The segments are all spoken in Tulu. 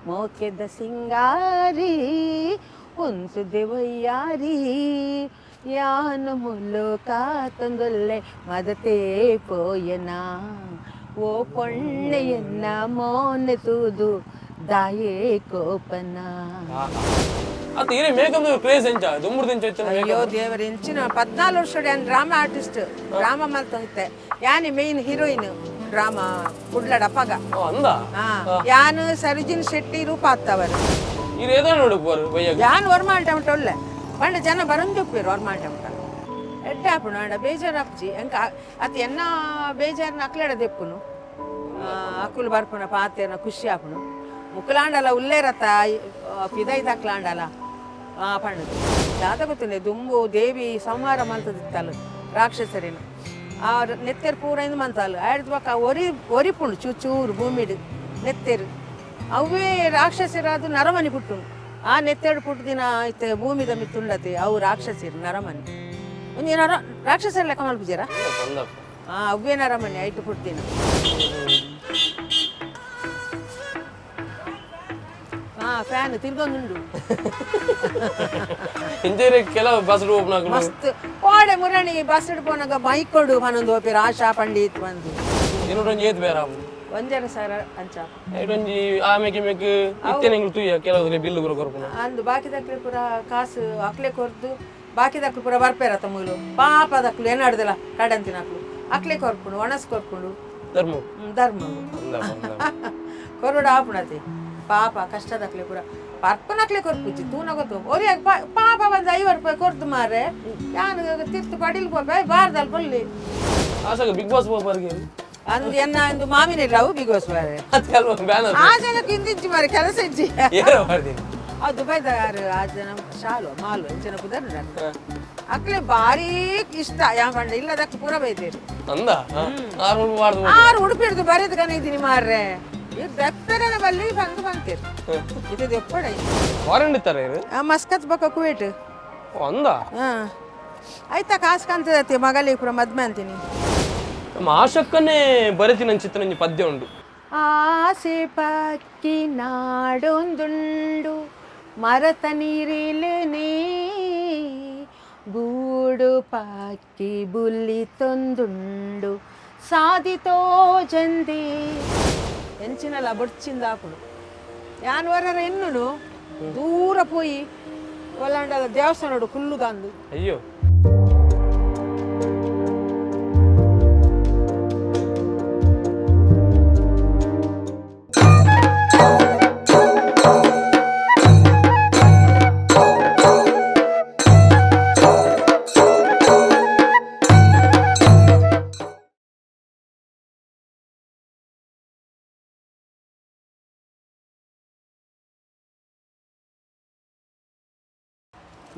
ಮೋಕೆದ ಸಿಂಗಾರಿ ಉಂತುದೆ ವಯ್ಯಾರಿ ಯಾನು ಮುಲ್ಲು ಕಾತೊಂದೊಲ್ಲೆ ಮದತೇ ಪೋಯನಾ ಓ ಪೊಣ್ಣೆಯನ್ನ ಮೋನೆ ತೂದು ದಾಯೇ ಕೋಪನ. ಅತ್ತ ಇರೇ ಮೇಕಪ್ ಕ್ರೇಜ್ ಎಂಚ ದುಂಬುರ್ದು ಎಂಚ ಇತ್ತು? ಅಯ್ಯೋ ದೇವರ, ಇಂಚಿನ 14 ವರ್ಷ ಯಾನ್ ಡ್ರಾಮಾ ಆರ್ಟಿಸ್ಟ್, ಡ್ರಾಮಾ ಮಲ್ತೊಂತೆ. ಯಾನಿ ಮೇನ್ ಹೀರೋಯಿನ್ ಡ್ರಾಮಾ ಕುಡ್ಲಡ್ ಅಪ್ಪಗ. ಓ, ಅಂದ? ಹಾ, ಯಾನು ಸರುಜಿನ್ ಶೆಟ್ಟಿ ರೂಪ ಆತ್ತವರು. ಇರ್ ಏದೋ ನೋಡು ಬೋರು ಬಯ್ಯಾಗ. ಯಾನ್ ವರ್ಮಾಲ್ ಟಮಟ ಒಲ್ಲೆ ಪಂಡ ಜನ ಬರಂಜೊಪ್ಪೇರು. ವರ್ಮಾಲ್ ಟಮಟ ಎಡ್ಡೆ ಆಪುಂಡು ಅಂಡ ಬೇಜಾರು ಆಪುಜಿ ಎಂಕ. ಅತ್ ಎನ್ನ ಬೇಜಾರ್ನ ಅಕ್ಲೆಡ ದೆಪ್ಪುನು. ಅಕುಲು ಬರ್ಪುನ ಪಾತೆರ್ನ ಖುಷಿ ಆಪುಂಡು. ಮುಕುಲಾಂಡಲ ಉಲ್ಲೇರತ್ತ ಪಿದೈ ತಕ್ಲಾಂಡಲ ಪಂಡದು ದಾದ ಗೊತ್ತಿಲ್ಲ. ದುಂಬು ದೇವಿ ಸಂಹಾರ ಮಲ್ತದಿತ್ತಲ್ಲ ರಾಕ್ಷಸರಿನ, ಆ ನೆತ್ತೆರ್ ಪೂರ ಇಂದು ಮಂತಾಲು ಆಯ್ದು ಬೊಕ್ಕ ಒರಿ ಒರಿಪುಂಡು ಚೂಚೂರು ಭೂಮಿಡ್ ನೆತ್ತೆರು. ಅವೇ ರಾಕ್ಷಸರಾದ ನರಮನಿ ಪುಟ್ಟುಂಡು. ಆ ನೆತ್ತೆಡು ಪುಟ್ಟು ದಿನ ಇತ್ತೆ ಭೂಮಿದ ಮಿತ್ತುಂಡತೆ ಅವು ರಾಕ್ಷಸರು ನರಮನಿ. ಒಂಜಿ ನರ ರಾಕ್ಷಸರ ಲೆಕ್ಕ ಮಲ್ಪುಜೇರಾ? ಅಂದಪ್ಪ. ಆ ಅವ್ವೇ ನರಮನಿ ಐಟು ಪುಟ್ಟಿನ. ಹಾ, ಫ್ಯಾನ್ ತಿರ್ಗೊಂದುಂಡು. ಇಂಜೇರೆ ಕೆಲವು ಬಸ್ ಓಪನ್ ಆಕಲು. ಮಸ್ತ್ ಕೋಡೆ ಮುರಣಿ ಬಸ್ ಪೋನಾಗ ಬೈಕ್ ಕೊಡು ಪನೊಂದು ಹೋಪಿರ ಆಶಾ ಪಂಡಿತ್ ಬಂದು. ಇನ್ನೊಂದು ಒಂಜಿ ಏತ್ ಬೇರೆ ಆಪುಂಡು? 1.5 ಸಾವಿರ ಅಂಚ. ಐಟೊಂಜಿ ಆಮೇಕೆ ಮೇಕ್ ಇತ್ತೆ ಎಂಗ್ಲು ತೂಯ ಕೆಲವು ಬಿಲ್ಲು ಪೂರ ಕೊರ್ಪುನ. ಅಂದು ಬಾಕಿದಕ್ಲೆ ಪೂರ ಕಾಸು ಅಕ್ಲೆ ಕೊರ್ದು, ಬಾಕಿದಕ್ಲು ಪೂರ ಬರ್ಪೇರ ತಮ್ಮಲು ಪಾಪ ದಕ್ಲು ಏನಾಡ್ದಲ್ಲ ಕಡಂತಿನಕ್ಲು ಅಕ್ಲೆ ಕೊರ್ಪುಂಡು, ಒಣಸ್ ಕೊರ್ಪುಂಡು. ಧರ್ಮ. ಧರ್ಮ. ಅಂದಪ್ಪ ಅಂದಪ್ಪ. ಕೊರಡು ಆಪುಣತೆ ಪಾಪ ಕಷ್ಟದಕ್ಲೆ ಪೂರ ಪರ್ಪನಕ್ಲೆ ಕೊರ್ಪುಜಿ ತೂನ ಗೊತ್ತು ಒರಿಯಾಗ ಪಾಪ ಬಂದು 50 ರೂಪಾಯಿ ಕೊರ್ದು ಮಾರ್ರೆ. ಯಾನು ತಿರ್ತು ಪಡಿಲ್ ಪೋಪೆ ಬಾರ್ದಲ್ ಪೊಲ್ಲಿ. ಆಶಾಗ ಬಿಗ್ ಬಾಸ್ ಪೋಪರ್ಗೆ. ಅಂದು ಎನ್ನ ಅಂದು ಮಾಮಿನ ಇಲ್ಲವು ಬಿಗ್ ಬಾಸ್ ಬಾರೆ. ಅತ್ತೆ ಅಲ್ವ ಬ್ಯಾನರ್. ಆ ಜನಕ್ಕೆ ಹಿಂದಿಂಚಿ ಮಾರೆ ಕೆಲಸ ಇಜ್ಜಿ. ಏರ ಮಾಡ್ತೀನಿ. ಆ ದುಬೈದಾರು ಆ ಜನ ಶಾಲು ಮಾಲು ಇಂಚಿನ ಪುದರ್ ಅಕ್ಲೆ ಭಾರಿ ಇಷ್ಟ. ಯಾ ಪಂಡ ಇಲ್ಲದಕ್ಕೆ ಪೂರ ಬೈತೇರು. ಅಂದ ಆರು ಮಾಡ್ದು. ಆರು ಉಡುಪಿ ಹಿಡ್ದು ಬರೆದು ಕನ ಇದ್ದೀನಿ ಮಾರ್ರೆ. ಇರ್ ದಪ್ಪೆಗನ ಬಲ್ಲಿ ಬಂದು ಬಂತೀರಿ ಇದು ದೆಪ್ಪಡ. ಫಾರಿನ್ ಇತ್ತಾರೆ ಇದು. ಮಸ್ಕತ್ ಬೊಕ್ಕ ಕುವೇಟ್. ಓ, ಅಂದ? ಹಾ, ಆಯ್ತಾ, ಕಾಸು ಕಾಣ್ತದತ್ತೆ ಮಗಲಿ ಪೂರ ಮದ್ಮೆ ಅಂತೀನಿ. ನಮ್ಮ ಆಶಕ್ಕನೇ ಬರೆತಿನ ಚಿತ್ರ ಒಂಜಿ ಪದ್ಯ ಉಂಡು. ಆಸೆ ಪಕ್ಕಿ ನಾಡೊಂದುಂಡು ಮರತ ನೀರಿಲೇನೇ ಗೂಡು ಪಕ್ಕಿ ಬುಲ್ಲಿ ತೊಂದುಂಡು ಸಾದಿತೋ ಜಂದಿ ಎಂಚಿನಲ್ಲ ಬೊಡ್ಚಿಂದ ಹಾಕುಡು. ಯಾನ್ ವರರ ಎನ್ನುನು ದೂರ ಪೋಯಿ ಒಲ್ಲಾಂಡದ ದೇವಸ್ಥಾನಡು ಕುಲ್ಲುಗಾಂದು. ಅಯ್ಯೋ.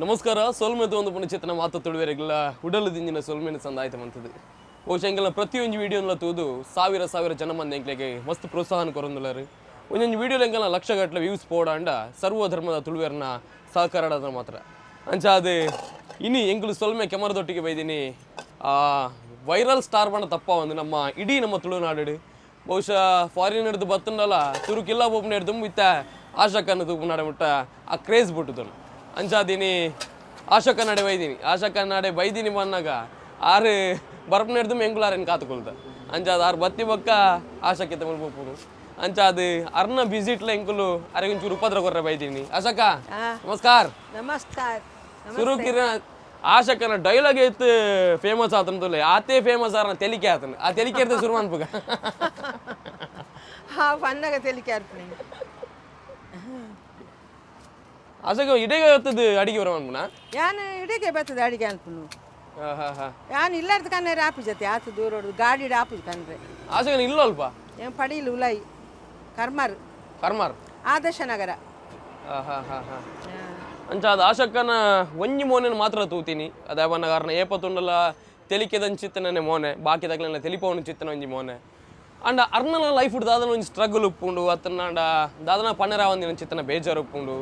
ನಮಸ್ಕಾರ. ಸೊಲ್ಮೆದು ಒಂದು ಪುಣ್ಯ ಮಾತು ತುಳುವೆರೆಗ್ಲ ಉಡಲು ದಿಂಜಿನ ಸೊಲ್ಮೆನ ಸಂದಾಯ್ತ ಮಂತದ್ದು. ಬಹುಶಃ ಎಂಕಲ್ನ ಪ್ರತಿಯೊಂದು ವೀಡಿಯೋನ ತೂದು ಸಾವಿರ ಸಾವಿರ ಜನ ಮಂದಿ ಎಂಕ್ಲೆಗೆ ಮಸ್ತ್ ಪ್ರೋತ್ಸಾಹನ ಕೊರೊಂದುಲ್ಲರು. ಒಂದೊಂದು ವೀಡಿಯೋ ಎಂಕಲ್ನ ಲಕ್ಷಗಟ್ಟಲೆ ವ್ಯೂಸ್ ಪೋಡಾಂಡ ಸರ್ವ ಧರ್ಮದ ತುಳುವೆರ್ನ ಸಹಕಾರ ಮಾತ್ರ. ಅಂಚ ಅದು ಇನಿ ಎಂಕುಲು ಸೊಲ್ಮೆ ಕೆಮರದೊಟ್ಟಿಗೆ ಬೈದಿನಿ ಆ ವೈರಲ್ ಸ್ಟಾರ್ ಬಣ್ಣ ತಪ್ಪ ಒಂದು ನಮ್ಮ ಇಡೀ ನಮ್ಮ ತುಳುನಾಡು. ಬಹುಶಃ ಫಾರಿನ್ ಹಿಡ್ದು ಬತ್ತಂಡಲ್ಲ ತುರುಕಿಲ್ಲ ಒಬ್ಬನ ಹಿಡ್ದು ಇತ್ತ ಆಶಾಕನ್ನು ತೂಪು ನಾಡೆ ಮುಟ್ಟ ಆ ಕ್ರೇಜ್ ಬಿಟ್ಟುದನು. ಅಂಚಾದೀನಿ ಆಶಾ ಕನ್ನಡೆ ಬೈದೀನಿ. ಆಶಾ ಕನ್ನಡೆ ಬೈದೀನಿ ಬಂದಾಗ ಆರು ಬರಪ್ನ ಹಿಡ್ದು ಎಂಕುಲಾರೇನು ಕಾತುಕೊಳ್ತ. ಅಂಚಾದ ಆರು ಬತ್ತಿ ಬೊಕ್ಕ ಆಶಾಕ್ಕೆ ತಮಿಳ್ ಪೋಪುನು. ಅಂಚಾದ ಅರ್ನ ವಿಸಿಟ್ಲ ಎಂಕುಲು ಅರೆಗೊಂಚೂರು ಉಪದ್ರ ಕೊರ್ರೆ ಬೈದೀನಿ. ಆಶಾಕ, ನಮಸ್ಕಾರ. ನಮಸ್ಕಾರ. ಸುರುಕಿರ ಆಶಕನ ಡೈಲಾಗ್ ಇತ್ತು ಫೇಮಸ್ ಆತನ ತುಲೆ ಆತೇ ಫೇಮಸ್ ಆರ್ನ ತೆಲಿಕೆ ಆತನ ಆ ತೆಲಿಕೆ ಇರ್ತದೆ ಶುರು ಅನ್ಪುಗ. ಹಾ, ಪನ್ನಗ ತೆಲಿಕೆ ಅರ್ಪಣೆ. ಆಶಕ ಇಡೀಗ ಬರ್ತದೆ ಅಡಿಗೆ ಬರೋ ಅನ್ಪುನ. ಯಾನ್ ಇಡೀಗೆ ಬರ್ತದೆ ಅಡಿಗೆ ಅನ್ಪುನು. ಹಾ ಹಾ ಹಾ. ಯಾನ್ ಇಲ್ಲಾರ್ದ ಕಣ್ಣರೆ ಆಪು ಜೊತೆ ಆತು ದೂರ ಹೊಡ್ದು ಗಾಡಿ ಆಪು ಕಣ್ರೆ. ಆಶಕನ ಇಲ್ಲ ಅಲ್ಪ. ಏನ್ ಪಡೀಲ್ ಉಲಾಯಿ ಕರ್ಮಾರ್. ಕರ್ಮಾರ್. ಆದರ್ಶ ನಗರ. ಹಾ ಹಾ ಹಾ ಹಾ. ಅಂಚ ಅದು ಆಶಕ್ಕನ ಒಂಜಿ ಮೋನೆನ ಮಾತ್ರ ತೂತೀನಿ. ಅದೇ ಬನ್ನ ಕಾರಣ ಏಪತ್ತುಂಡಲ ತೆಲಿಕೆದಂಚಿತ್ತನೇ ಮೋನೆ, ಬಾಕಿ ತಗ್ಲೆಲ್ಲ ತೆಲಿಪವನು ಚಿತ್ತನ ಒಂಜಿ ಮೋನೆ. ಅಂಡ ಅರ್ನಲ ಲೈಫ್ ದಾದನ ಒಂಜಿ ಸ್ಟ್ರಗಲ್ ಉಪ್ಪುಂಡು ಅತ್ತನಾಂಡ ದಾದನ ಪಣ್ಣರ ಒಂದಿನ ಚಿತ್ತನ ಬೇಜಾರು ಉಪ್ಪುಂಡು.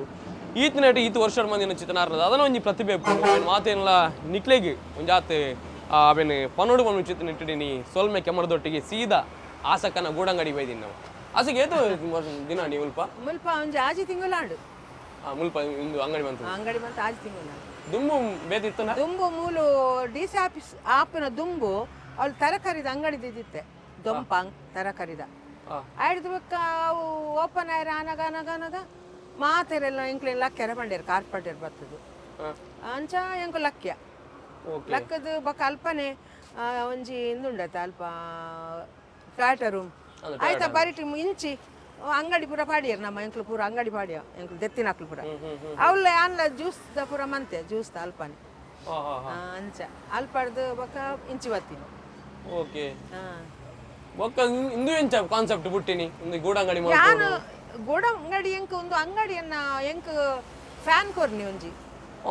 ಈತನೇಟ್ ಈತ ವರ್ಷ ಮಂದಿನ ಚಿತ್ತನ ಅರ್ನ ದಾದನ ಒಂಜಿ ಪ್ರತಿಭೆ ಉಪ್ಪುಂಡು. ಅವೆನ್ ಮಾತೇನಲ ನಿಕ್ಲೆಗ್ ಒಂಜಾತ್ ಅವೆನ್ ಪನೋಡು ಪನ್ನು ಚಿತ್ತನ ಇಟ್ಟಿದ್ದೀನಿ. ಸೊಲ್ಮೆ ಕೆಮರದೊಟ್ಟಿಗೆ ಸೀದಾ ಆಸಕ್ಕನ ಗೂಡಂಗಡಿ ಬೈದಿನಿ ನಾವು. ಅಸಗೆ ಏತು ದಿನ ನೀವು ಮುಲ್ಪ? ಮುಲ್ಪ ಒಂಜಿ ಆಜಿ ತಿಂಗಳಾಂಡು. ಮುಲ್ಪ ಇಂದು ಅಂಗಡಿ ಬಂತು? ಅಂಗಡಿ ಬಂತು ಆಜಿ ತಿಂಗಳಾಂಡು. ದುಂಬು ಬೇತೆ ಇತ್ತನ? ದುಂಬು ಮೂಲು ಡಿ ಸಿ ಆಫೀಸ್ ಆಪಿನ ದುಂಬು ಅವಳು ತರಕಾರಿದ ಅಂಗಡಿ ದಿದ್ದಿತ್ತೆ, ದೊಂಪ ತರಕಾರಿದ. ಆಯ್ದು ಬೊಕ್ಕ ಅವು ಓಪನ್ ಆಯ್ರ ಅನಗ ಅನಗ ಅನಗ ಮಾತೆರೆಲ್ಲ ಎಂಕ್ಲೆನ್ ಲಕ್ಕ್ಯರ ಬಂಡೇರು ಕಾರ್ಪಂಡೇರು ಬರ್ತದೆ. ಅಂಚ ಎಂಕು ಲಕ್ಕ್ಯ. ಲಕ್ಕದ ಬೊಕ್ಕ ಅಲ್ಪನೆ ಒಂಜಿ ಇಂದುಂಡತ ಅಲ್ಪ ಫ್ಲಾಟ್ ರೂಮ್ ಆಯ್ತಾ ಬರಿಟಿ ಇಂಚಿ ಅಂಗಡಿ ಪೂರ ಪಾಡಿಯರ್ ನಮ್ಮ ಎಂಕ್ಲು ಪೂರ ಅಂಗಡಿ ಪಾಡಿಯ ಎಂಕ್ಲು ದೆತ್ತಿನಕ್ಲು ಪೂರ ಅವಲ್ಲ ಆನ್ಲ ಜ್ಯೂಸ್ the ಪೂರ ಮಂತೆ ಜ್ಯೂಸ್ the ಅಲ್ಪನೆ. ಹಾ ಹಾ ಅಂಚ ಅಲ್ಪಡ್ದು ಬೊಕ್ಕ ಇಂಚಿ ಬತ್ತೀನಿ. ಬೊಕ್ಕ ಇಂದು ಎಂಚ ಕಾನ್ಸೆಪ್ಟ್ ಬುಟ್ಟಿನಿ ಒಂದು ಗೂಡಂಗಡಿ? ಯಾನು ಗೋಡ ಅಂಗಡಿ ಎಂಕ್ ಒಂದು ಅಂಗಡಿಯನ್ನ ಎಂಕ್ ಫ್ಯಾನ್ ಕೊರ್ನಿ ಒಂಜಿ.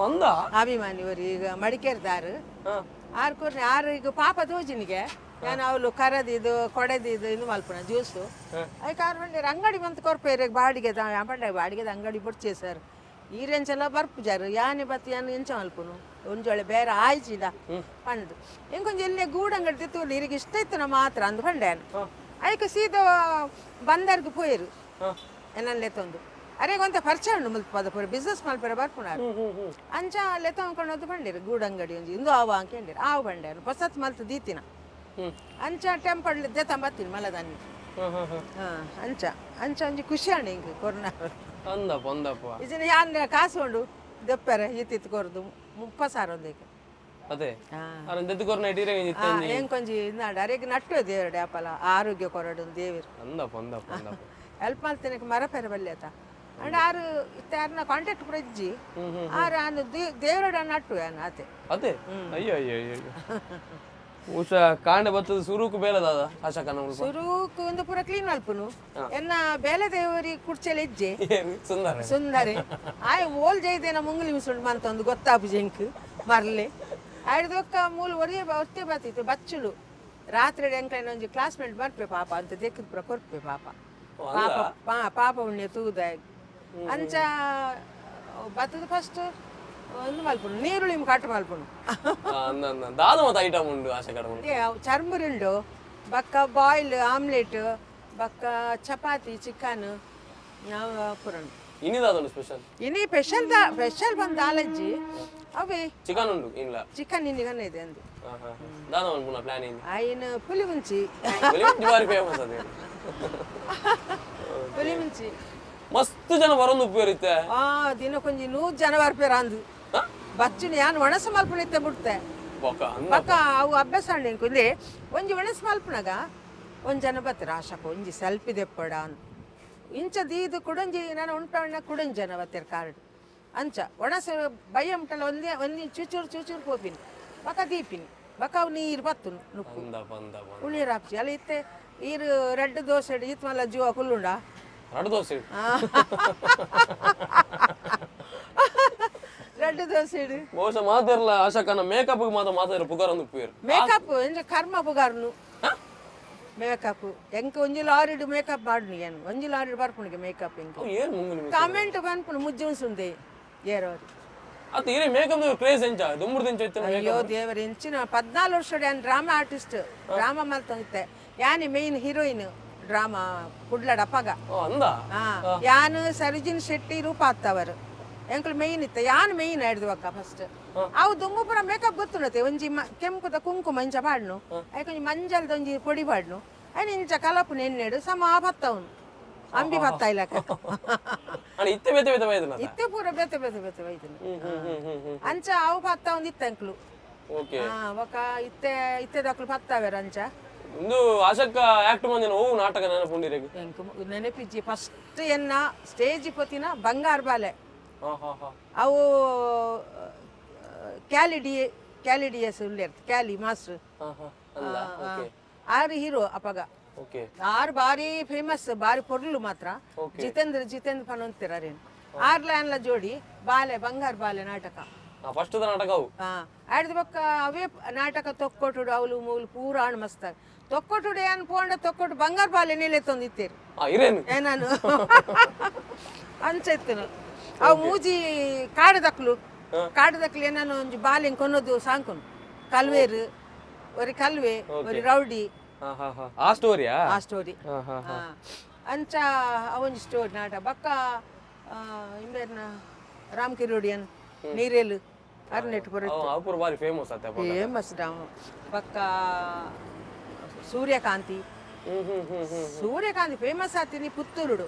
ಅಂದ? ಅಭಿಮಾನಿ ಅವರು ಈಗ ಮಡಿಕೇರಿದಾರು. ಆರು ಕೊರ್ನಿ ಆರು ಈಗ ಪಾಪ ತೋಜಿನಿಗೆ ನಾನು ಅವಳು ಕರದಿದ್ದು ಕೊಡೆದಿದ್ದು ಇದು ಮಲ್ಪುನ ಜ್ಯೂಸು ಐಕ್ ಆರು ಬಂಡೇರು ಅಂಗಡಿ ಬಂತು ಕೊರ್ಪೇರು ಬಾಡಿಗೆ ಪಂಡ ಬಾಡಿಗೆದ ಅಂಗಡಿ ಬೊಡ್ಚೆ ಸರ್ ಈರೆಂಚೆಲ್ಲ ಬರ್ಪುಜಾರು ಯಾನೆ ಬತ್ತಿ ಯಾನು ಎಂಚ ಮಲ್ಪುನು ಒಂಜೊಳೆ ಬೇರೆ ಆಯ್ಚಿದ ಪಂಡು ಎಂಕೊಂಜಿ ಎಲ್ಲೇ ಗೂಡು ಅಂಗಡಿ ತಿತ್ತು ಇರಿಗೆ ಇಷ್ಟ ಇತ್ತು ನಮ್ಮ ಮಾತ್ರ ಅಂದು ಪಂಡೆ ಐಕ್ ಸೀದಾ ಬಂದರ್ಗ್ ಪೋಯರು ಎನ್ನಲ್ಲೆ ತಂದು ಅರೆ ಒಂತ ಪರಿಚಯ ಉಂಡು ಮುಲ್ಪ ಪದ ಪೂರ ಬಿಸ್ನೆಸ್ ಮಲ್ಪೆರ ಬರ್ಪುನಾರು ಅಂಚ ಅಲ್ಲೇ ತಗೊಂಡು ಬಂಡಿರು ಗೂಡು ಅಂಗಡಿ ಒಂಜಿ ಇಂದು ಆವ ಅಂಕೇಂಡಿರು ಆವು ಬಂಡೇರು ಹೊಸತ್ ಮಲ್ತು ದೀತಿನ ಅಂಚ ಟೆಂಪಲ್ ತಂಬತ್ತೀನಿ ಮಲದನ್ನಿ. ಹಾ ಹಾ ಹಾ ಹಾ ಅಂಚ ಅಂಚ ಒಂಜಿ ಖುಷಿ ಅಂಡು ಹಿಂಗೆ ಕೊರೋನಾ. ಅಂದಪ್ಪ ಅಂದಪ್ಪ. ಇಜಿನ ಯಾನ್ ಕಾಸು ಉಂಡು ದೆಪ್ಪರೆ ಈತಿತ್ತು ಕೊರ್ದು 30,000 ಒಂದೇಕೆ. ಅದೇ. ಹಾ. ಅರನ್ ದೆತ್ತು ಕೊರ್ನ ಇಟ್ಟಿರೆ. ಎಂಕೊಂಜಿ ನಾಡು ಅರೆಗ್ ನಟ್ಟು ದೇವರ ಅಪಲ ಆರೋಗ್ಯ ಕೊರಡು ದೇವರು. ಅಂದಪ್ಪ ಅಂದಪ್ಪ ಅಂದಪ್ಪ. ಹೆಲ್ಪ್ ಮಾಡ್ತೇನೆ ಮರ ಪೆರ ಬಲ್ಯತ ಅಂಡ್ ಆರು ಇತ್ತೆ ಆರ್ನ ಕಾಂಟ್ಯಾಕ್ಟ್ ಪೂರ ಇಜ್ಜಿ ಆರು ಆನು ದೇವರಡ ನಟ್ಟು ಯಾನ್ ಆತೆ. ಅದೇ, ಅಯ್ಯೋ ಅಯ್ಯೋ ಅಯ್ಯೋ ಅಯ್ಯೋ. ಉಷಾ ಕಾಂಡ ಬತ್ತದ ಸುರುಕು ಬೇಲದಾದ ಆಶಾಕನ ಮುಲ್ಪ? ಸುರುಕು ಒಂದು ಪೂರ ಕ್ಲೀನ್ ಮಲ್ಪುನು ಎನ್ನ ಬೇಲೆ ದೇವರಿ ಕುರ್ಚೆಲೆ ಇಜ್ಜೆ. ಏನು ಸುಂದರ. ಸುಂದರಿ ಆಯ್ ಓಲ್ ಜೈದೇನ ಮುಂಗ್ಲಿ ಮಿಸುಂಡು ಮಂತ ಒಂದು ಗೊತ್ತಾಪು ಜಂಕ್ ಮರ್ಲೆ ಆಯ್ದೊಕ್ಕ ಮೂಲು ಒರಿಯೆ ಒತ್ತೆ ಬತ್ತಿತ್ತು ಬಚ್ಚುಲು ರಾತ್ರಿ ಎಂಕ್ಲೈನ ಒಂಜಿ ಕ್ಲಾಸ್ಮೇಟ್ ಬರ್ಪೆ ಪಾಪ ಅಂತ ದೆಕ್ಕದ ಪೂರ ಕೊರ್ಪೆ ಪಾಪ. ಪಾಪ ಪಾಪ ಉಣ್ಣೆ ತೂದ ಅಂಚ ಬತ್ತದ ಫಸ್ಟ್ ಒಂದು ಮಲ್ಪುನು ನೀರುಳ್ಳಿ ಕಟ್ ಮಲ್ಪುನು. ಅಂದ ಅಂದ ದಾದ ಮತ್ತ ಐಟಮ್ ಉಂಡು ಆಶಾಕಡ ಮುಲ್ಪ? ಅದೇ ಅವು ಚರ್ಮುರಿ ಉಂಡು ಬಕ್ಕ ಬಾಯ್ಲ್ ಆಮ್ಲೆಟ್ ಬಕ್ಕ ಚಪಾತಿ ಚಿಕನ್ ನಾವು ಪೂರ ಉಂಡು. ಇನಿ ದಾದ ಉಂಡು ಸ್ಪೆಷಲ್? ಇನಿ ಸ್ಪೆಷಲ್ ಸ್ಪೆಷಲ್ ಬಂದ ಆಲಜ್ಜಿ ಅವೇ. ಚಿಕನ್ ಉಂಡು ಇಲ್ಲ? ಚಿಕನ್ ಇನ್ನಿಗನ ಇದೆ ಅಂದು. ಹಾ ಹಾ ದಾದ ಮಲ್ಪುನ ಪ್ಲಾನ್ ಇನಿ? ಆಯ್ನ ಪುಲಿ ಮುಂಚಿ. ಬಾರಿ ಫೇಮಸ್ ಅದೇ. ಪುಲಿ ಮುಂಚಿ. ಮಸ್ತ್ ಜನ ಬರೋದು ಉಪ್ಪೇರಿತ್ತೆ. ಆ ದಿನಕ್ಕೊಂಜಿ 100 ಜನ ಬರ್ಪೇರ ಅಂದು ಬಚ್ಚುನಿ ಯಾನ್ ಒಣಸು ಮಲ್ಪುನಿತ್ತೆ ಬಿಡ್ತೆ. ಬೊಕ್ಕ ಅಂದ? ಬಕ್ಕ ಅವು ಅಭ್ಯಾಸ ಉಂಡು ಎಂಕ್. ಇಲ್ಲಿ ಒಂಜಿ ಒಣಸು ಮಲ್ಪುನಗ ಒಂಜಿ ಜನ ಬತ್ತರ ಆಶಕ ಒಂಜಿ ಸೆಲ್ಫಿ ದೆಪ್ಪಡ ಅಂದ್ ಇಂಚ ದೀದು ಕುಡಂಜಿ ನಾನು ಉಂಟವಣ್ಣ ಕುಡಂಜಿ ಜನ ಬತ್ತೆರ್ ಕಾರ್ಡ್ ಅಂಚ ಒಣಸು ಬಯ್ಯ ಉಂಟಲ್ಲ ಒಂದೇ ಒಂಜಿ ಚೂಚೂರು ಚೂಚೂರು ಪೋಪಿನಿ ಬಕ ದೀಪಿನಿ ಬಕ ಅವು ನೀರು ಬತ್ತು ನುಪ್ಪು. ಅಂದಪ್ಪ ಅಂದಪ್ಪ. ಉಳಿಯರ್ ಆಪ್ಜಿ ಅಲ್ಲ ಇತ್ತೆ ಈರು ರೆಡ್ ದೋಸೆ ಈತ್ ಮಲ್ಲ ಜೀವ ಕುಲ್ಲುಂಡ. ರಡು ದೋಸೆ. ರೆಡ್ ದೋಸೆ ಇಡು. ಬಹುಶಃ ಮಾತಾಡಲ್ಲ ಆಶಾಕನ ಮೇಕಪ್ ಮಾತ್ರ ಮಾತಾಡ ಪುಗಾರ ಒಂದು ಉಪ್ಪೇರು. ಮೇಕಪ್ ಎಂಚ ಕರ್ಮ ಪುಗಾರ್ನು ಮೇಕಪ್ ಎಂಕ್ ಒಂಜಿ ಲಾರಿಡ್ ಮೇಕಪ್ ಮಾಡುನು ಏನು ಒಂಜಿ ಲಾರಿಡ್ ಬರ್ಪುಣಿಗೆ ಮೇಕಪ್ ಎಂಕ್. ಅವು ಏನ್ ಮುಂಗುಲಿ? ಕಮೆಂಟ್ ಪನ್ಪುನು ಮುಜ್ಜಿ ಉನ್ಸುಂದೆ ಏರೋರು. ಅತ್ತ ಏನೇ ಮೇಕಪ್ ಕ್ರೇಜ್ ಎಂಚ ದುಂಬುರ್ದು ಎಂಚ ಇತ್ತು? ಅಯ್ಯೋ ದೇವರ ಎಂಚಿನ 14 ವರ್ಷ ಯಾನ್ ಡ್ರಾಮಾ ಆರ್ಟಿಸ್ಟ್ ಡ್ರಾಮಾ ಮಲ್ತೊಂದಿತ್ತೆ ಯಾನಿ ಮೇನ್ ಹೀರೋಯಿನ್ ಡ್ರಾಮಾ ಕುಡ್ಲಡ್ ಅಪ್ಪಗ. ಓ ಅಂದ. ಯಾನ್ ಸರಿಜಿನ್ ಶೆಟ್ಟಿ ರೂಪ ಆತ್ತವರು ಎಂಕುಲು ಮೇಯ್ನ್ ಇತ್ತ ಯಾನ್ ಮೇಯ್ನ್ ಹಿಡ್ದು ಅಕ್ಕ ಫಸ್ಟ್ ಅವು ದುಂಬು ಪೂರ ಮೇಕಪ್ ಗೊತ್ತುಂಡತೆ ಒಂಜಿ ಕೆಂಪುದ ಕುಂಕುಮ ಇಂಚ ಪಾಡ್ನು ಐಕೊಂಜಿ ಮಂಜಲ್ದ ಒಂಜಿ ಪೊಡಿ ಪಾಡ್ನು ಐನ್ ಇಂಚ ಕಲಪು ನೆನ್ನೆಡು ಸಮ ಬತ್ತವನು ಅಂಬಿ ಬತ್ತ ಇಲ್ಲಕ. ಅಣ್ಣ ಇತ್ತೆ ಬೇತೆ ಬೇತೆ ಬೈದನ. ಇತ್ತೆ ಪೂರ ಬೇತೆ ಬೇತೆ ಬೇತೆ ಬೈದನು. ಹ್ಮ್ ಹ್ಮ್ ಹ್ಮ್ ಹ್ಮ್ ಹ್ಮ್ ಅಂಚ ಅವು ಪತ್ತ ಒಂದು ಇತ್ತ ಎಂಕ್ಲು. ಒಕ ಇತ್ತೆ ಇತ್ತೆದಕ್ಲು ಪತ್ತಾವೇರ ಅಂಚ. ಇಂದು ಆಶಕ್ಕ ಆಕ್ಟ್ ಮಂದಿನ ಓ ನಾಟಕ ನೆನಪುಂಡಿರೆಗ್? ಎಂಕ್ ನೆನಪಿಜ್ಜಿ ಫಸ್ಟ್ ಎನ್ನ ಸ್ಟೇಜ್ ಪೊತಿನ ಬಂಗಾರ ಬಾಲೆ. ಹಾ ಹಾ ಹಾ ಅವು ಕ್ಯಾಲಿ ಡಿ ಕ್ಯಾಲಿ ಡಿ ಎಸ್ ಉಲ್ಲೇರ್ತು ಕ್ಯಾಲಿ ಮಾಸ್ಟರ್. ಹಾ ಹಾ ಅಂದ ಓಕೆ. ಆರು ಹೀರೋ ಅಪಗ. ಆರು ಬಾರಿ ಫೇಮಸ್ ಬಾರಿ ಪೊರ್ಲು ಮಾತ್ರ ಜಿತೇಂದ್ರ ಜಿತೇಂದ್ರ ಪನೊಂತಿರೇನು ಆರ್ಲ ಅನ್ಲ ಜೋಡಿ ಬಾಲೆ ಬಂಗಾರ ಬಾಲೆ ನಾಟಕ. ಫಸ್ಟ್ ನಾಟಕ ಅವು. ಆಡ್ದ ಬೊಕ್ಕ ಅವೇ ನಾಟಕ ತೊಕ್ಕೊಟುಡು ಅವಲು ಮೂಲು ಪೂರ ಆಣ್ ಮಸ್ತ ತೊಕ್ಕೊಟುಡು ಏನ್ ಪೋಂಡ ತೊಕ್ಕೊಟು ಬಂಗಾರ ಬಾಲೆ ನೆಲೆ ತಂದಿತ್ತೇರು. ಇರೇನು? ಏನಾನು ಅಂಚೆತ್ತನು ಅವು ಮೂಜಿ ಕಾಡುದಕ್ಲು ಕಾಡುದಕ್ಲು ಏನಾನು ಒಂಜಿ ಬಾಲೆನ್ ಕೊನ್ನೋದು ಸಾಂಕುನು ಕಲ್ವೇರು ಒರಿ ಕಲ್ವೆ ಒರಿ ರೌಡಿ. ಹಾ ಹಾ ಹಾ ಆ ಸ್ಟೋರಿಯಾ? ಆ ಸ್ಟೋರಿ. ಹಾ ಹಾ. ಅಂಚ ಅವೊಂಜಿ ಸ್ಟೋರಿ ನಾಟ ಬಕ್ಕ ಇಂಬೇರ್ನ ರಾಮ್ ಕಿರೋಡಿಯನ್ ನೀರೇಲು ಅರ್ನೆಟ್ ಪೂರ. ಅವು ಪೂರ ಬಾರಿ ಫೇಮಸ್ ಆತ. Famous dam. ಬಕ್ಕ ಸೂರ್ಯಕಾಂತಿ. ಹ್ಮ್ ಹ್ಮ್ ಹ್ಮ್ ಹ್ಮ್ ಸೂರ್ಯಕಾಂತಿ ಫೇಮಸ್ ಆತೀನಿ ಪುತ್ತೂರುಡು,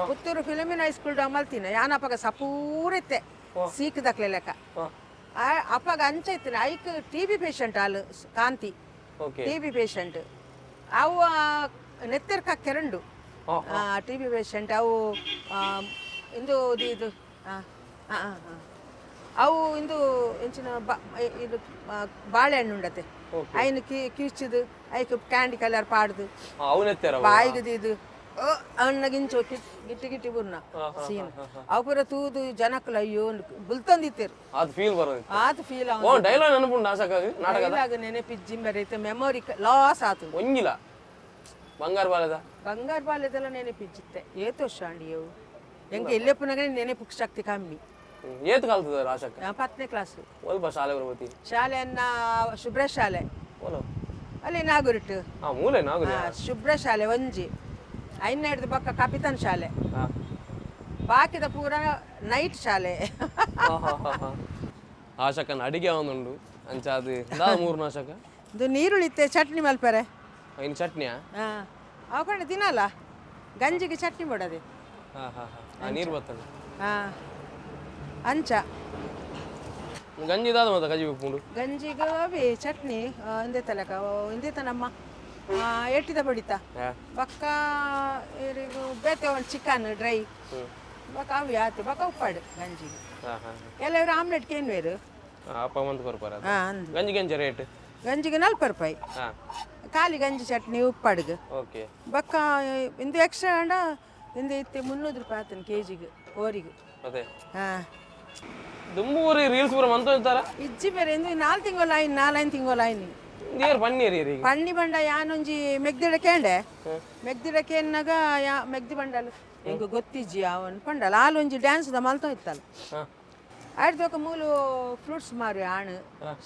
ಪುತ್ತೂರು ಫಿಲಮಿನ ಹೈಸ್ಕೂಲ್ ಅಮಲ್ತೀನಿ ಯಾನಪ್ಪಗ ಸಪೂರಿತ್ತೆ ಸೀಕ್ದಕ್ಲೆ ಲೆಕ್ಕ. ಅಪ್ಪಗ ಅಂಚ ಇತ್ತಿನ ಐಕ್ ಟಿಬಿ ಪೇಷಂಟ್ ಆಲ್ ಕಾಂತಿ. ಟಿಬಿ ಪೇಷಂಟ್ ಅವು, ನೆತ್ತೆರ್ ಕಕ್ಕೆರಂಡು. ಟಿಬಿ ಪೇಷಂಟ್ ಅವು. ಇಂದು ಇದು ಇದು ಆ, ಆ, ಆ, ಆ. ಅವು ಇಂದು ಎಂಚಿನ ಇದು ಬಾಳೆಹಣ್ಣು ಉಂಡತೆ, ಐನು ಕಿಚ್ಚಿದು ಐಕ್ ಕ್ಯಾಂಡಿ ಕಲರ್ ಪಾಡ್ದು ಅವನೆತ್ತಾರ. ಬಾಯಿಗದು ಇದು ಅಣ್ಣಗಿಂಚು ಗಿಟ್ಟಿ ಗಿಟ್ಟಿ ಬುರ್ನ ಸೀನ್ ಅವು ಪೂರ ತೂದು ಜನಕ್ಕಲು ಅಯ್ಯೋ ಬುಲ್ತಂದಿತ್ತೇರು. ಅದು ಫೀಲ್ ಬರೋದು. ಆತು ಫೀಲ್. ಓ, ಡೈಲಾಗ್ ನೆನಪುಂಡು ಆಶಕ್ಕಾಗಿ ನಾಟಕದ? ಡೈಲಾಗ್ ನೆನಪಿಜ್ಜಿ ಬರೈತೆ, ಮೆಮೊರಿ ಲಾಸ್ ಆತು. ಒಂಜಿಲ ಬಂಗಾರ ಬಾಲದ? ಬಂಗಾರ ಬಾಲ್ಯದೆಲ್ಲ ನೆನಪಿಜ್ಜಿತ್ತೆ, ಏತು ವರ್ಷ ಅಂಡಿಯವು ಎಂಗೆ ಎಲ್ಲೆಪ್ಪನಾಗ ನೆನಪು ಶಕ್ತಿ ಕಮ್ಮಿ. ಏತ್ ಕಲ್ತದ ಆಶಕ್ಕ? 10ನೇ ಕ್ಲಾಸ್. ಒಲ್ಪ ಶಾಲೆ ಬರ್ಬೋತಿ? ಶಾಲೆಯನ್ನ ಶುಭ್ರ ಶಾಲೆ. ಓಲೋ? ಅಲ್ಲಿ ನಾಗುರಿಟ್ಟು. ಹಾ, ಮೂಲೆ ನಾಗುರಿ. ಶುಭ್ರ ಶಾಲೆ ಒಂಜಿ, ಐನ ಹಿಡ್ದು ಪಕ್ಕ ಕಪಿತನ್ ಶಾಲೆ. ಬಾಕಿದ ಪೂರ ನೈಟ್ ಶಾಲೆ. ಆಶಕ್ಕನ ಅಡಿಗೆ ಒಂದುಂಡು ಅಂಚ ಅದು ದಾ ಮೂರು ಆಶಕ್ಕ? ಇದು ನೀರುಳ್ಳಿ ಇತ್ತೆ, ಚಟ್ನಿ ಮಲ್ಪರೆ. ಇನ್ನು ಚಟ್ನಿಯಾ? ಹಾಂ, ಅವು ತಿನ್ನಲ್ಲ, ಗಂಜಿಗೆ ಚಟ್ನಿ ಮಾಡೋದೆ. ಹಾ ಹಾ ಹಾ, ನೀರು ಬರ್ತದೆ. ಹಾಂ, ಅಂಚ. ಗಂಜಿ ದಾದ ಮತ್ತೆ ಕಜಿ ಉಪ್ಪುಂಡು? ಗಂಜಿಗೆ ಅವಿ ಚಟ್ನಿ ಇಂದೆ ತಲಕ ಇಂದೆ ನಮ್ಮ ಎಟ್ಟಿದ ಬಡಿತ. ಬಕ್ಕ ಇರಿಗು ಬೇತೆ ಒಂದು ಚಿಕನ್ ಡ್ರೈ ಬಕ್ಕ ಅವಿ ಆತು, ಬಕ್ಕ ಉಪ್ಪಾಡು ಗಂಜಿಗೆ. ಹಾ ಹಾ ಎಲ್ಲವರು ಆಮ್ಲೆಟ್ ಕೇನ್ವೇರು. ಅಪ್ಪ ಮಂತ್ ಕೊರ್ಪಾರ. ಹಾಂ, ಅಂದು. ಗಂಜಿ ಗಂಜಿ ರೇಟ್? ಗಂಜಿಗೆ 40 ರೂಪಾಯಿ. ಖಾಲಿ ಗಂಜಿ ಚಟ್ನಿ ಉಪ್ಪಾಡಿಗೆ. ಬಕ್ಕ ಇಂದು ಎಕ್ಸ್ಟ್ರಾ ಅಂಡ ಇಂದು ಇತ್ತೆ 300 ರೂಪಾಯಿ ಆತನ ಕೆ ಜಿಗೆ ಕೋರಿಗೆ. ಅದೇ. ಹಾಂ. ದುಮ್ಮೂರಿ ರೀಲ್ಸ್ ಪೂರ ಮಂತ ಇರ್ತಾರ. ಇಜ್ಜಿ ಬೇರೆ ಇಂದು 4 ತಿಂಗಳು ಆಯ್ನು, 4-5 ತಿಂಗಳು ಆಯ್ನು. ನೀರು ಪನ್ನೀರ್ ಈಗ. ಪಣ್ಣಿ ಬಂಡ ಯಾನೊಂಜಿ ಮೆಗ್ದಿಡ ಕೇಂಡೆ, ಮೆಗ್ದಿಡ ಕೇನ್ನಾಗ ಯಾ ಮೆಗ್ದಿ ಬಂಡಲ್ ಎಂಕ್ ಗೊತ್ತಿಜ್ಜಿ ಅವನ್ ಪಂಡಲ್ ಆಲೊಂಜಿ ಡ್ಯಾನ್ಸ್ ದ ಮಲ್ತ ಇತ್ತಲ್ಲ. ಆಯ್ತು, ಮೂಲು ಫ್ರೂಟ್ಸ್ ಮಾರು ಆಣ್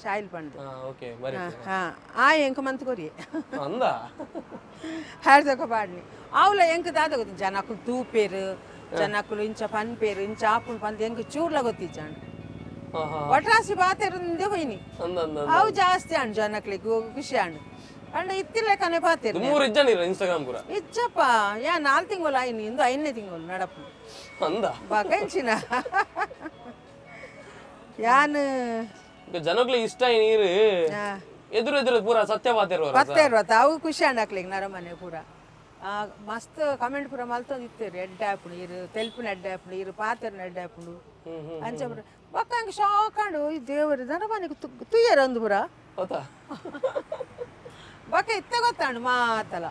ಶಾಯಿಲ್ ಪಂಡ್. ಹಾ, ಓಕೆ, ಬರಿ. ಹಾ, ಆ ಎಂಕ್ ಮಂತ್ ಕೊರಿ. ಅಂದ. ಹಾಡ್ದೊಕ ಪಾಡ್ನಿ ಆವ್ಲ ಎಂಕ್ ದಾದ ಗೊತ್ತು, ಜನಕುಲು ತೂಪೇರು, ಜನಕುಲು ಇಂಚ ಪನ್ಪೇರು, ಇಂಚ ಆಪುಂಡು ಪಂದ್ ಎಂಕ್ ಚೂರ್ಲ ಗೊತ್ತಿಜ್ಜಾಂಡ್. ಹಾ ಹಾ ಒಟ್ರಾಸಿ ಬಾತೆರುಂದೇ ಹೋಯ್ನಿ. ಅಂದ ಅಂದ. ಅವು ಜಾಸ್ತಿ ಆಂಡ್, ಜನಕ್ಲಿಗ್ ಖುಷಿ ಆಂಡ್ ಅಂಡ ಇತ್ತಿಲ್ಲ ಕನೆ ಪಾತೇರು. ದುಮ್ಮೂರು ಇಜ್ಜ ನೀರು ಇನ್ಸ್ಟಾಗ್ರಾಮ್ ಪೂರ? ಇಚ್ಚಪ್ಪ, ಯಾ 4 ತಿಂಗಳು ಆಯ್ನಿ, ಇಂದು 5ನೇ ತಿಂಗಳು ನಡಪು. ಅಂದ. ಬಕಂಚಿನ ಯಾನ್. ಈಗ ಜನಕ್ಲೆ ಇಷ್ಟ ಈ ನೀರು ಎದುರು ಎದುರು ಪೂರ ಸತ್ಯ ಪಾತಿರುವ. ಪತ್ತೆ ಇರುವ ಅವು ಖುಷಿ ಆಂಡ್ ಅಕ್ಲಿಗ್ ನರಮನೆ ಪೂರ. ಮಸ್ತ್ ಕಮೆಂಟ್ ಪೂರ ಮಲ್ತೊಂದು ಇತ್ತೇರು, ಎಡ್ಡೆ ಆಪುಂಡು ಇರು ತೆಲ್ಪಿನ, ಎಡ್ಡೆ ಆಪುಂಡು ಇರು ಪಾತೆರ್ನ, ಎಡ್ಡೆ ಆಪುಂಡು ಹ್ಮ್ ಹ್ಮ್ ಅಂಚ ಪೂರ. ಬೊಕ್ಕ ಹಂಗೆ ಶಾಕ್ ಆಂಡು, ಈ ದೇವರು ನರಮನೆಗೆ ತುಯ್ಯರ ಒಂದು ಪೂರ. ಗೊತ್ತಾ. ಬೊಕ್ಕ ಇತ್ತೆ ಗೊತ್ತಾಂಡು ಮಾತಲ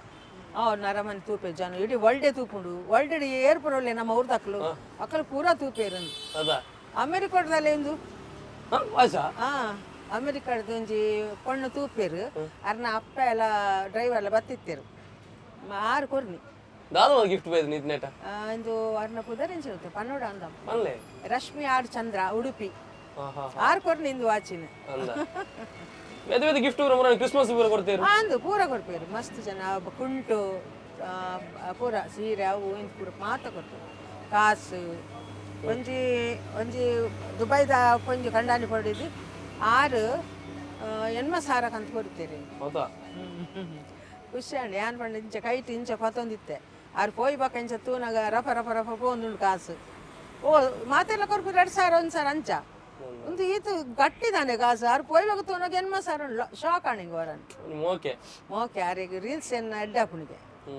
ಅವ್ ನರಮನೆ ತೂಪೆ ಜನ ಇಡೀ ವರ್ಲ್ಡೇ ತೂಪುಂಡು, ವರ್ಲ್ಡ್ ಏರ್ ಪುರೊಲ್ಲೆ ನಮ್ಮ ಊರ್ದಕ್ಲು ಅಕ್ಕಲು ಪೂರ ತೂಪೇರಂದು. ಅದ. ಅಮೆರಿಕದಲ್ಲಿ ಇಂದು. ಹಾ ವಾಸ. ಹಾ, ಅಮೆರಿಕದ ಒಂಜಿ ಪೊಣ್ಣು ತೂಪೇರು, ಅರ್ನ ಅಪ್ಪ ಎಲ್ಲ ಡ್ರೈವರ್ ಎಲ್ಲ ಬತ್ತಿತ್ತೇರು, ಆರು ಕೊರ್ನಿ. ದಾದ ಗಿಫ್ಟ್ ಬೈದು ನಿತ್ ನೆಟ? ಇಂದು ಅರ್ನ ಪುದರ್ ಎಂಚಿರುತ್ತೆ ಪನ್ನೋಡ ಅಂದ. ಪನ್ಲೆ. ರಶ್ಮಿ ಆರ್ ಚಂದ್ರ, ಉಡುಪಿ. ಹಾ ಹಾ ಆರು ಕೊರ್ನಿ ಇಂದು ವಾಚಿನ. ಅಂದ, ಬೇರೆ ಬೇರೆ ಗಿಫ್ಟ್ ಪೂರ ಮುರ ಕ್ರಿಸ್ಮಸ್ ಪೂರ ಕೊಡ್ತೇರು? ಅಂದು ಪೂರ ಕೊಡ್ಪೇರು ಮಸ್ತ್ ಜನ, ಕುಂಟು ಪೂರ ಸೀರೆ ಅವು ಇಂದು ಪೂರ ಮಾತ ಕೊಡ್ಪೇರು, ಕಾಸು. ಒಂಜಿ ಒಂಜಿ ದುಬೈದ ಒಂಜಿ ಕಂಡಾನಿ ಪಡೆದು ಆರು 80,000 ಕಂತ ಕೊಡ್ತೇವೆ. ಹೌದಾ? ಖುಷಿ ಅಂಡ್ ಯಾನ್ ಪಂಡ ಇಂಚ ಕೈಟ್ ಇಂಚ ಪತ್ತೊಂದಿತ್ತೆ, ಆರು ಪೋಯ್ ಬಕ್ಕ ಇಂಚ ತೂನಾಗ ರಪ ರಪ ರಪ ಪೋಂದುಂಡು ಕಾಸು. ಓ ಮಾತೆಲ್ಲ ಕೊರ್ಪು 2000, 1000 ಅಂಚ ಒಂದು ಈತು ಗಟ್ಟಿದಾನೆ ಕಾಸು. ಆರು ಪೋಯ್ ಬಕ್ಕ ತೂನಾಗ 80,000 ಉಂಡು, ಶಾಕ್ ಆಣಿಂಗ್ ವರನ್. ಓಕೆ. ಮೋಕೆ ಆರಿಗೆ ರೀಲ್ಸ್ ಎನ್ನ ಎಡ್ಡಾಪುಣಿಗೆ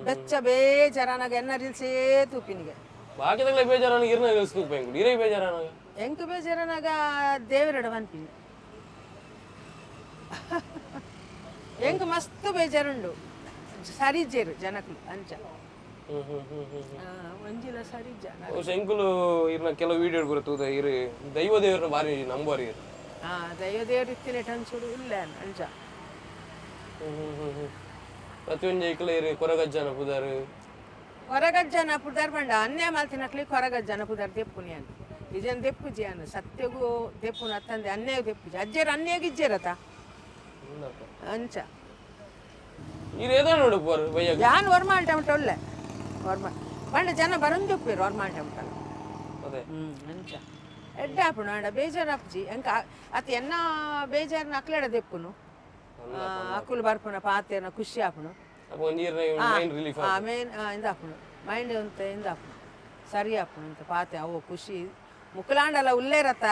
ಬೆಚ್ಚ ಬೇಜಾರನಾಗ ಎನ್ನ ರೀಲ್ಸೇ ತೂಪಿನಿಗೆ. ಬಾಕಿದಾಗಲೇ ಬೇಜಾರಾನ ಇರ್ನ ರೀಲ್ಸ್ ತೂಪ ಇರೇ ಬೇಜಾರಾನಾಗ? ಎಂಕ್ ಬೇಜಾರನಾಗ ದೇವರಡ ಮನ್ಪಿನಿ. ಎಂಕ್ ಮಸ್ತ್ ಬೇಜಾರುಂಡು, ಸರಿಜೇರು ಜನಕ್ಲು ಅಂಚ. ಹ್ಮ್ ಹ್ಮ್ ಹ್ಮ್ ಹ್ಮ್ ಒಂಜಿಲ ಸರಿ ಜನ. ಬಹುಶಃ ಎಂಕುಲು ಇರ್ನ ಕೆಲವು ವಿಡಿಯೋ ಪೂರ ತೂದ ಇರು ದೈವ ದೇವ್ರನ್ನ ಬಾರಿ ನಂಬೋರು ಇರು. ಹಾ, ದೈವ ದೇವ್ರ ಇತ್ತಿನ ಟನ್ಸುಡು ಇಲ್ಲ ಅಂಚ. ಹ್ಮ್ ಹ್ಮ್ ಹ್ಮ್ ಹ್ಮ್ ಪ್ರತಿಯೊಂದು ಐಕ್ಲ ಇರು ಕೊರಗಜ್ಜನ ಪುದಾರು. ಕೊರಗಜ್ಜನ ಪುದರ್ ಪಂಡ ಅನ್ಯ ಮಲ್ತಿನಕ್ಲಿ ಕೊರಗಜ್ಜನ ಪುದರ್ ದೆಪ್ಪುನಿ ಅನ್ ಇಜನ್ ದೆಪ್ಪುಜಿ ಅನ್ ಸತ್ಯಗೂ ದೆಪ್ಪುನ ಅತ್ತಂದೆ ಅನ್ಯಾಯ ದೆಪ್ಪುಜಿ, ಅಜ್ಜೇರು ಅನ್ಯಾಗ ಇಜ್ಜೇರತ ಅಂಚ. ಇರು ಏದೋ ನೋಡು ಪೋರು ಬಯ್ಯಾಗ. ಯಾನ್ ವರ್ಮ ಅಂಟ ಒಳ್ಳೆ ವರ್ಮ. ಪಂಡ ಜನ ಬರಂಜೊಪ್ಪೇರು ಅವ್ರು ಮಾಂಟೆ ಉಂಟಲ್ಲ. ಅದೇ. ಅಂಚ ಎಡ್ಡೆ ಆಪುಂಡು. ಆಂಡ ಬೇಜಾರಾಪುಜಿ ಎಂಕ. ಅತ್ ಎನ್ನ ಬೇಜಾರ್ನ ಅಕ್ಲೆಡ ದೆಪ್ಪುನು. ಅಕುಲು ಬರ್ಪುನ ಪಾತೆರ್ನ ಖುಷಿ ಆಪುಂಡು. ಅಪ್ಪ ಒಂಜಿ ಮೈಂಡ್ ರಿಲೀಫ್. ಮೇನ್ ಇಂದಾಪುಂಡು, ಮೈಂಡ್ ಅಂತ ಇಂದಾಪುಂಡು, ಸರಿ ಆಪುಂಡು ಅಂತ ಪಾತೆ. ಅವು ಖುಷಿ ಮುಕ್ಕಲಾಂಡಲ ಉಲ್ಲೇರತ್ತ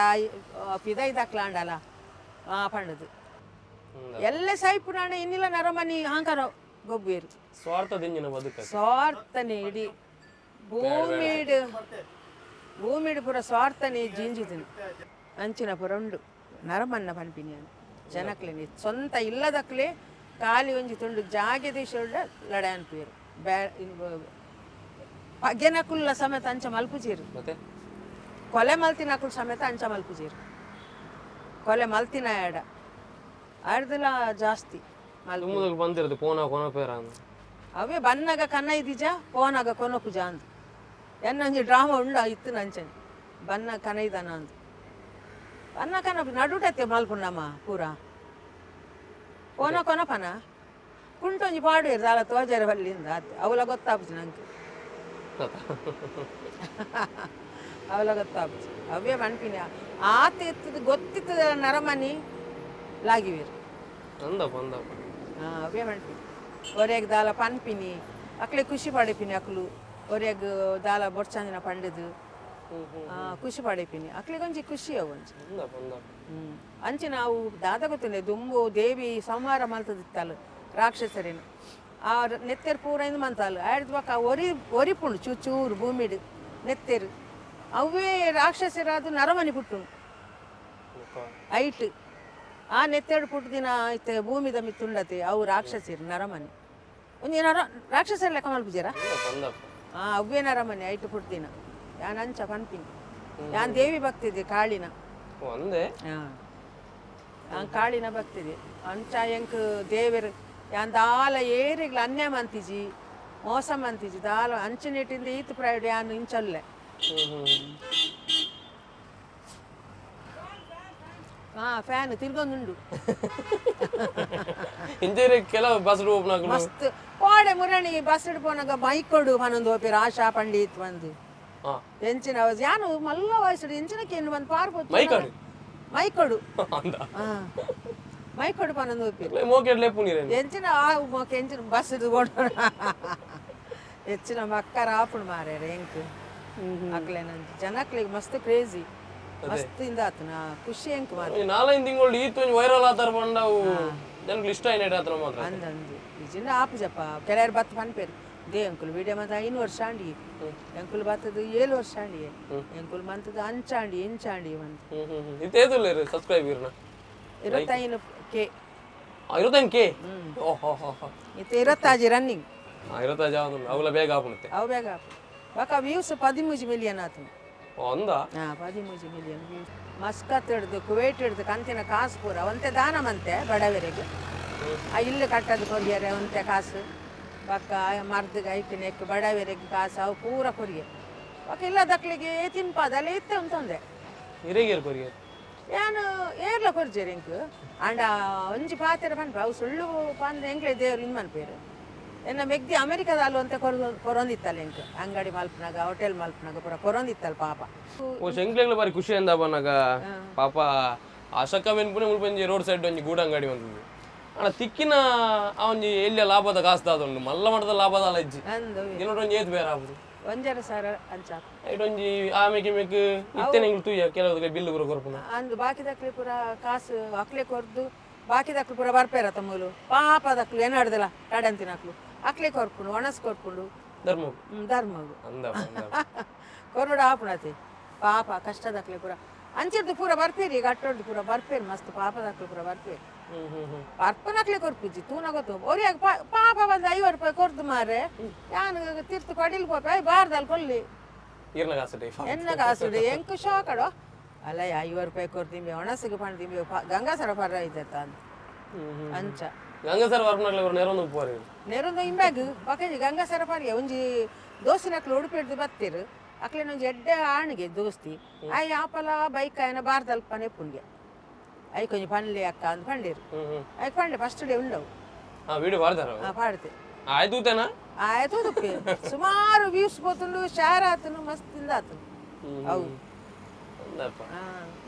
ಪಿದೈದಕ್ಲಾಂಡಲ ಪಂಡದು ಎಲ್ಲ ಸೈಪುನಾಂಡ ಇನ್ನಿಲ್ಲ ನರಮನಿ ಹಾಂಕರ ಗೊಬ್ಬೇರು. ಸ್ವಾರ್ಥ ದಿಂಜಿನ ಬದುಕ. ಸ್ವಾರ್ಥನೆ ಇಡೀ ಭೂಮಿಡ್ ಭೂಮಿಡ್ ಪೂರ ಸ್ವಾರ್ಥನೆ ಜಿಂಜಿದನು. ಅಂಚಿನ ಪೂರ ಉಂಡು ನರಮನ್ನ ಪನ್ಪಿನಿ ಜನಕ್ಲೆನಿ. ಸ್ವಂತ ಇಲ್ಲದಕ್ಲೆ ಖಾಲಿ ಒಂಜಿ ತುಂಡು ಜಾಗೆ ದೇಶ ಲಡೆ ಅನ್ಪಿಯರು. ಬ್ಯಾ ಪಗೆನಕುಲ್ಲ ಸಮೇತ ಅಂಚ ಮಲ್ಪುಜೀರು. ಮತ್ತೆ ಕೊಲೆ ಮಲ್ತಿನಕುಲು ಸಮೇತ ಅಂಚ ಮಲ್ಪುಜೀರು. ಕೊಲೆ ಮಲ್ತಿನ ಎಡ ಅರ್ಧಲ ಜಾಸ್ತಿ ಮಲ್ಪು. ದುಮ್ಮದಕ್ಕೆ ಬಂದಿರೋದು ಪೋನ ಕೊನ ಪೇರ ಅಂದ್. ಅವೇ ಬನ್ನಗ ಕನ್ನ ಇದಿಜ ಪೋನಾಗ ಕೊನೊಪುಜ ಅಂದ್. ಎನ್ನೊಂಜಿ ಡ್ರಾಮ ಉಂಡ ಇತ್ತು ನಂಚನೆ ಬನ್ನ ಕನೈದನ ಅಂದ್. ಬನ್ನ ಕನ ನಡುಟತ್ತೆ ಮಲ್ಪುಂಡಮ್ಮ ಪೂರ ಪೋನ ಕೊನಪನ ಕುಂಟೊಂಜಿ ಪಾಡುವೆರ್ ದಾಲ ತೋಜರೆ ಬಲ್ಲಿಂದ ಅತ್ತೆ. ಅವಲ ಗೊತ್ತಾಪುಜಿ ನಂಗೆ, ಅವಲ ಗೊತ್ತಾಪುಜಿ. ಅವೇ ಪನ್ಪಿನ ಆತ ಇತ್ತದ ಗೊತ್ತಿತ್ತದ ನರಮನಿ ಲಾಗಿವೇರು. ಅಂದಪ್ಪ ಅಂದಪ್ಪ. ಅವೇ ಪನ್ಪಿನಿ ಒರೆಗ್ ದಾಲ ಪನ್ಪಿನಿ, ಅಕ್ಲೆ ಖುಷಿ ಪಡೆಪಿನಿ. ಅಕ್ಲು ಒರೆಗ್ ದಾಲ ಬೊಡ್ಚಂದಿನ ಪಂಡದು ಖುಷಿ ಪಡೆಪಿನಿ. ಅಕ್ಲೆಗ್ ಒಂಜಿ ಖುಷಿ ಅವು ಒಂಜಿ. ಅಂದಪ್ಪ ಅಂದಪ್ಪ. ಅಂಚೆ ನಾವು ದಾದ ಗೊತ್ತಿಲ್ಲ, ದುಂಬು ದೇವಿ ಸಂಹಾರ ಮಲ್ತದಿತ್ತಲ್ಲ ರಾಕ್ಷಸರೇನು. ಆ ನೆತ್ತೆರ್ ಪೂರ ಇಂದು ಮಂತಾಲು ಆಯ್ದು ಬೊಕ್ಕ ಒರಿ ಒರಿಪುಂಡು ಚೂ ಚೂರು ಭೂಮಿಡ್ ನೆತ್ತೆರು. ಅವೇ ರಾಕ್ಷಸರಾದ ನರಮನಿ ಪುಟ್ಟುಂಡು ಐಟ್. ಆ ನೆತ್ತೆರಡು ಪುಟ್ಟು ದಿನ ಇತ್ತೆ ಭೂಮಿದ ಮಿತ್ತುಂಡತೆ. ಅವು ರಾಕ್ಷಸರು ನರಮನಿ ಒಂಜಿ ನರ ರಾಕ್ಷಸರ ಲೆಕ್ಕ ಮಲ್ಪುಜೇರಾ? ಅಂದಪ್ಪ ಅಂದಪ್ಪ. ಅವ್ವೇ ನರಮನಿ ಐಟ್ ಪುಟ್ಟು ದಿನ. ಯಾನ್ ಅಂಚ ಪನ್ಪಿನಿ, ಯಾನ್ ದೇವಿ ಭಕ್ತಿದೆ ಕಾಳಿನ. ಓ ಅಂದೆ. ಯಾನ್ ಕಾಳಿನ ಭಕ್ತಿದೆ. ಅಂಚ ಎಂಕ್ ದೇವೆರ್ ಯಾನ್ ದಾಲ ಏರಿಗ್ಲ ಅನ್ಯಾಯ ಮಂತಿಜಿ, ಮೋಸ ಮಂತಿಜಿ ದಾಲ. ಅಂಚಿನೆಟ್ಟಿಂದ ಈತ್ ಪ್ರೈಡ್ ಯಾನ್ ಇಂಚಲ್ಲೆ. ಹ್ಮ್ ಹ್ಮ್ ಫ್ಯಾನ್ ತಿರ್ಗೊಂದುಂಡು. ಇಂಜೇರಿ ಕೆಲವು ಬಸ್ ಓಪನ್ ಮಸ್ತ್ ಕೋಡೆ ಮುರಣಿ ಬಸ್ ಪೋನಾಗ ಬೈಕೊಡು ಪನೊಂದು ಹೋಪಿರ್ ಆಶಾ ಪಂಡಿತ್ ಬಂದು. ಎಂಚಿನ ಯಾನು ಮಲ್ಲ ವಯಸ್ಸು ಎಂಚಿನಕ್ಕೆ ಏನು ಬಂದು ಪಾರ್ಬೋದು. ಮೈಕಾಡು? ಮೈಕೊಡು. ಅಂದ. ಮೈಕೊಡು ಪನೊಂದು ಹೋಪಿರ್. ಮೋಕೆಟ್ ಲೆಪ್ಪು ನೀರೇನು. ಎಂಚಿನ ಆ ಮೊಕ ಎಂಚಿನ ಬಸ್ ಓಡೋಣ ಹೆಚ್ಚಿನ ಮಕ್ಕರ ಆಪುಣ್ ಮಾರ್ಯಾರ ಎಂಕ್. ಅಕ್ಲೇನ ಜನಕ್ಲೆಗ್ ಮಸ್ತ್ ಕ್ರೇಜಿ, ಮಸ್ತ್ ಇಂದ ಆತನ ಖುಷಿ ಎಂಕ್ ಮಾತ್ರ. ಈ ನಾಲೈದು ತಿಂಗಳು ಈತ್ ಒಂಜಿ ವೈರಲ್ ಆತಾರ ಬಂಡವು ಜನಕ್ಕೆ ಇಷ್ಟ ಐನೇಟ್ ಆತನ ಮಾತ್ರ. ಅಂದ ಅಂದು ಇಜಿಂದ ಆಪುಜಪ್ಪ. ಕೆಲವರು ಬತ್ತು ಪನ್ಪೇರು they uncle video ಮಂತ 5 ವರ್ಷ ಆಂಡಿ ಎಂಕುಲು ಬತ್ತದು, 7 ವರ್ಷ ಆಂಡಿ ಎಂಕುಲು ಮಂತದ್ದು, ಅಂಚಾಂಡಿ ಇಂಚಾಂಡಿ ಮಂತ್. ಹ್ಮ್ ಹ್ಮ್ ಹ್ಮ್ ಇತ್ತೇದುಲ್ಲೇರು ಸಬ್ಸ್ಕ್ರೈಬ್ ಇರ್ನ? 25 ಕೆ. 25 ಕೆ, ಓಹೋ ಹೋ ಹೋ. ಇತ್ತೆ 26 ರನ್ನಿಂಗ್. 26 ಆವೊಂದುಂಡು. ಅವುಲ ಬೇಗ ಆಪುಣತೆ. ಅವು ಬೇಗ ಆಪು. ಬೊಕ ವ್ಯೂಸ್ 13 ಮಿಲಿಯನ್ ಆತನು. ಓ ಅಂದ. 13 ಮಿಲಿಯನ್ ವ್ಯೂಸ್. ಮಸ್ಕತ್ ಹಿಡ್ದು ಕುವೈಟ್ ಹಿಡ್ದು ಕಂತಿನ ಕಾಸು ಪೂರ ಒಂತೆ ದಾನ ಮಂತೆ ಬಡವರಿಗೆ. ಆ ಇಲ್ಲು ಕಟ್ಟದು ಕೊರಿಯರೆ ಒಂತೆ ಕಾಸು, ಬೊಕ್ಕ ಮರ್ದಿಗೆ ಐಕ್ ನೆಕ್ ಬಡವರಿಗೆ ಕಾಸು ಅವು ಪೂರ ಕೊರಿಯೆ. ಬೊಕ್ಕ ಇಲ್ಲದಕ್ಲಿಗೆ ತಿನ್ಪಾದಲ್ಲ ಇತ್ತೆ ಉಂತೊಂದೆ. ಇರೇಗೇರು ಕೊರಿಯರ್? ಯಾನು ಏರ್ಲ ಕೊರ್ಜೆರ್ ಎಂಕ್. ಆಂಡ ಒಂಜಿ ಪಾತೆರ ಪನ್ಪ, ಅವು ಸುಳ್ಳು ಪಂದ್ ಎಂಕ್ಲೆ ದೇವ್ರು ಇನ್ ಮನ್ಪೇರು. ಎನ್ನ ಮೆಗ್ದಿ ಅಮೆರಿಕದ ಅಲ್ವ ಅಂತ ಕೊರೊಂದಿತ್ತಲ್ಲ ಎಂಕ್. ಅಂಗಡಿ ಮಲ್ಪನಾಗ ಹೋಟೆಲ್ ಮಲ್ಪನಾಗ ಪೂರ ಕೊರೊಂದಿತ್ತಲ್ಲ ಪಾಪ. ಓ ಶಂಕ್ಲೆಗ್ಲ ಬಾರಿ ಖುಷಿ ಅಂದ ಬನ್ನಾಗ ಪಾಪ. ಆಶಕ ವೆನ್ಪುನೆ ಮುಲ್ಪ ಒಂಜಿ ರೋಡ್ ಸೈಡ್ ಒಂಜಿ ಗೂಡ ಅಂಗಡಿ ಬಂದದ್ದು. ಅಣ್ಣ ತಿಕ್ಕಿನ ಆ ಒಂಜಿ ಎಲ್ಲಿಯ ಲಾಭದ ಕಾಸು ದಾದ ಉಂಡು ಮಲ್ಲ ಮಟ್ಟದ ಲಾಭದ ಅಲ್ಲ ಇಜ್ಜಿ. ಅಂದು. ದಿನೋಟ ಒಂಜಿ ಏತ್ ಬೇರೆ ಆಪುದು? 1.5 ಸಾವಿರ ಅಂಚ. ಐಟ್ ಒಂಜಿ ಆಮೆಗೆ ಮೇಕ್ ಇತ್ತೇನೆ ಎಂಕ್ಲು ತೂಯ ಕೆಲವು ಬಿಲ್ಲು ಪೂರ ಕೊರ್ಪುನ. ಅಂದು ಬಾಕಿದಕ್ಲೆ ಪೂರ ಕಾಸು ಅಕ್ಲೆ ಕೊರ್ದು, ಬಾಕಿದಕ್ಲು ಪೂರ ಬರ್ಪೇರ ತಮ್ಮೂಲು. ಪಾಪದಕ್ಲು ಏನಾಡ್ದಲ್ಲ ಕಡಂತಿನಕ್ಲು ಅಕ್ಲೆ ಕೊರ್ಪುಂಡು, ಒಣಸ್ ಕೊರ್ಪುಂಡು. ಧರ್ಮ. ಧರ್ಮಗು. ಅಂದ ಅಂದ. ಕೊರಡು ಆಪುಣತೆ ಪಾಪ ಕಷ್ಟದಕ್ಲೆ ಪೂರ. ಅಂಚಿರ್ದು ಪೂರ ಬರ್ಪೇರಿ ಈಗ ಅಟ್ಟೊಡ್ದು ಪೂರ ಬರ್ಪೇರಿ. ಮಸ್ತ್ ಪಾಪದಕ್ಲು ಪೂರ ಬರ್ಪೇರಿ. ಹ್ಮ್ ಹ್ಮ್ ಹ್ಮ್ ಅರ್ಪನಕ್ಲೆ ಕೊರ್ಪುಜಿ ತೂನ ಗೊತ್ತು. ಒರಿಯಾಗ ಪಾಪ ಬಂದು 50 ರೂಪಾಯಿ ಕೊರ್ದು ಮಾರೆ, ಯಾನು ತಿರ್ತು ಕಡಿಲ್ ಪೋಪೆ ಬಾರ್ದಲ್ ಕೊಲ್ಲಿ. ಇರ್ನ ಕಾಸು ಟೈಫ್. ಎನ್ನ ಕಾಸುಡು ಎಂಕು ಶಾಕಡೋ ಅಲ್ಲ. 50 ರೂಪಾಯಿ ಕೊರ್ದಿಂಬೆ ಒಣಸಿಗೆ ಪಂಡಿಂಬೆ ಗಂಗಾಸರ ಪರ ಐತೆ ಅಂತ ಅಂಚ. ಗಂಗಸರ್ ವರ್ಪನಕ್ಲೆ ಪೂರ ನೆರೊಂದು ಉಪ್ಪುವಾರು. ನೆರೊಂದು ಇಂಬ್ಯಾಗ್ ಬಕೆಜಿ ಗಂಗಾಸರ ಪಾರಿಗೆ ಒಂಜಿ ದೋಸ್ತಿನಕ್ಲು ಉಡುಪಿ ಹಿಡ್ದು ಬತ್ತೀರು. ಅಕ್ಲೇನ ಒಂಜಿ ಎಡ್ಡೆ ಆಣಿಗೆ ದೋಸ್ತಿ ಆಯ್ ಆಪಲ ಬೈಕ್ ಆಯನ ಬಾರ್ದಲ್ಪ ಪುಣ್ಗೆ I ಕೊಂಜಿ ಪನ್ಲಿ ಅಕ್ಕ ಅಂದ್ ಪಂಡೀರು. ಹ್ಮ್ ಹ್ಮ್ ಐಕ್ ಪಂಡೆ ಫಸ್ಟ್ ಡೇ ಉಂಡವು. ಹಾ ವಿಡಿಯೋ ಪಾಡ್ದಾರ? ಪಾಡ್ತೆ. ಆಯ್ತು ತೂತೇನಾ? ಆಯ್ತು ತುಪ್ಪೆ ಸುಮಾರು ವ್ಯೂಸ್ ಪೋತುಂಡು, ಶೇರ್ ಆತನು, ಮಸ್ತ್ ತಿಂದಾತನು ಅವು. ಅಂದಪ್ಪ.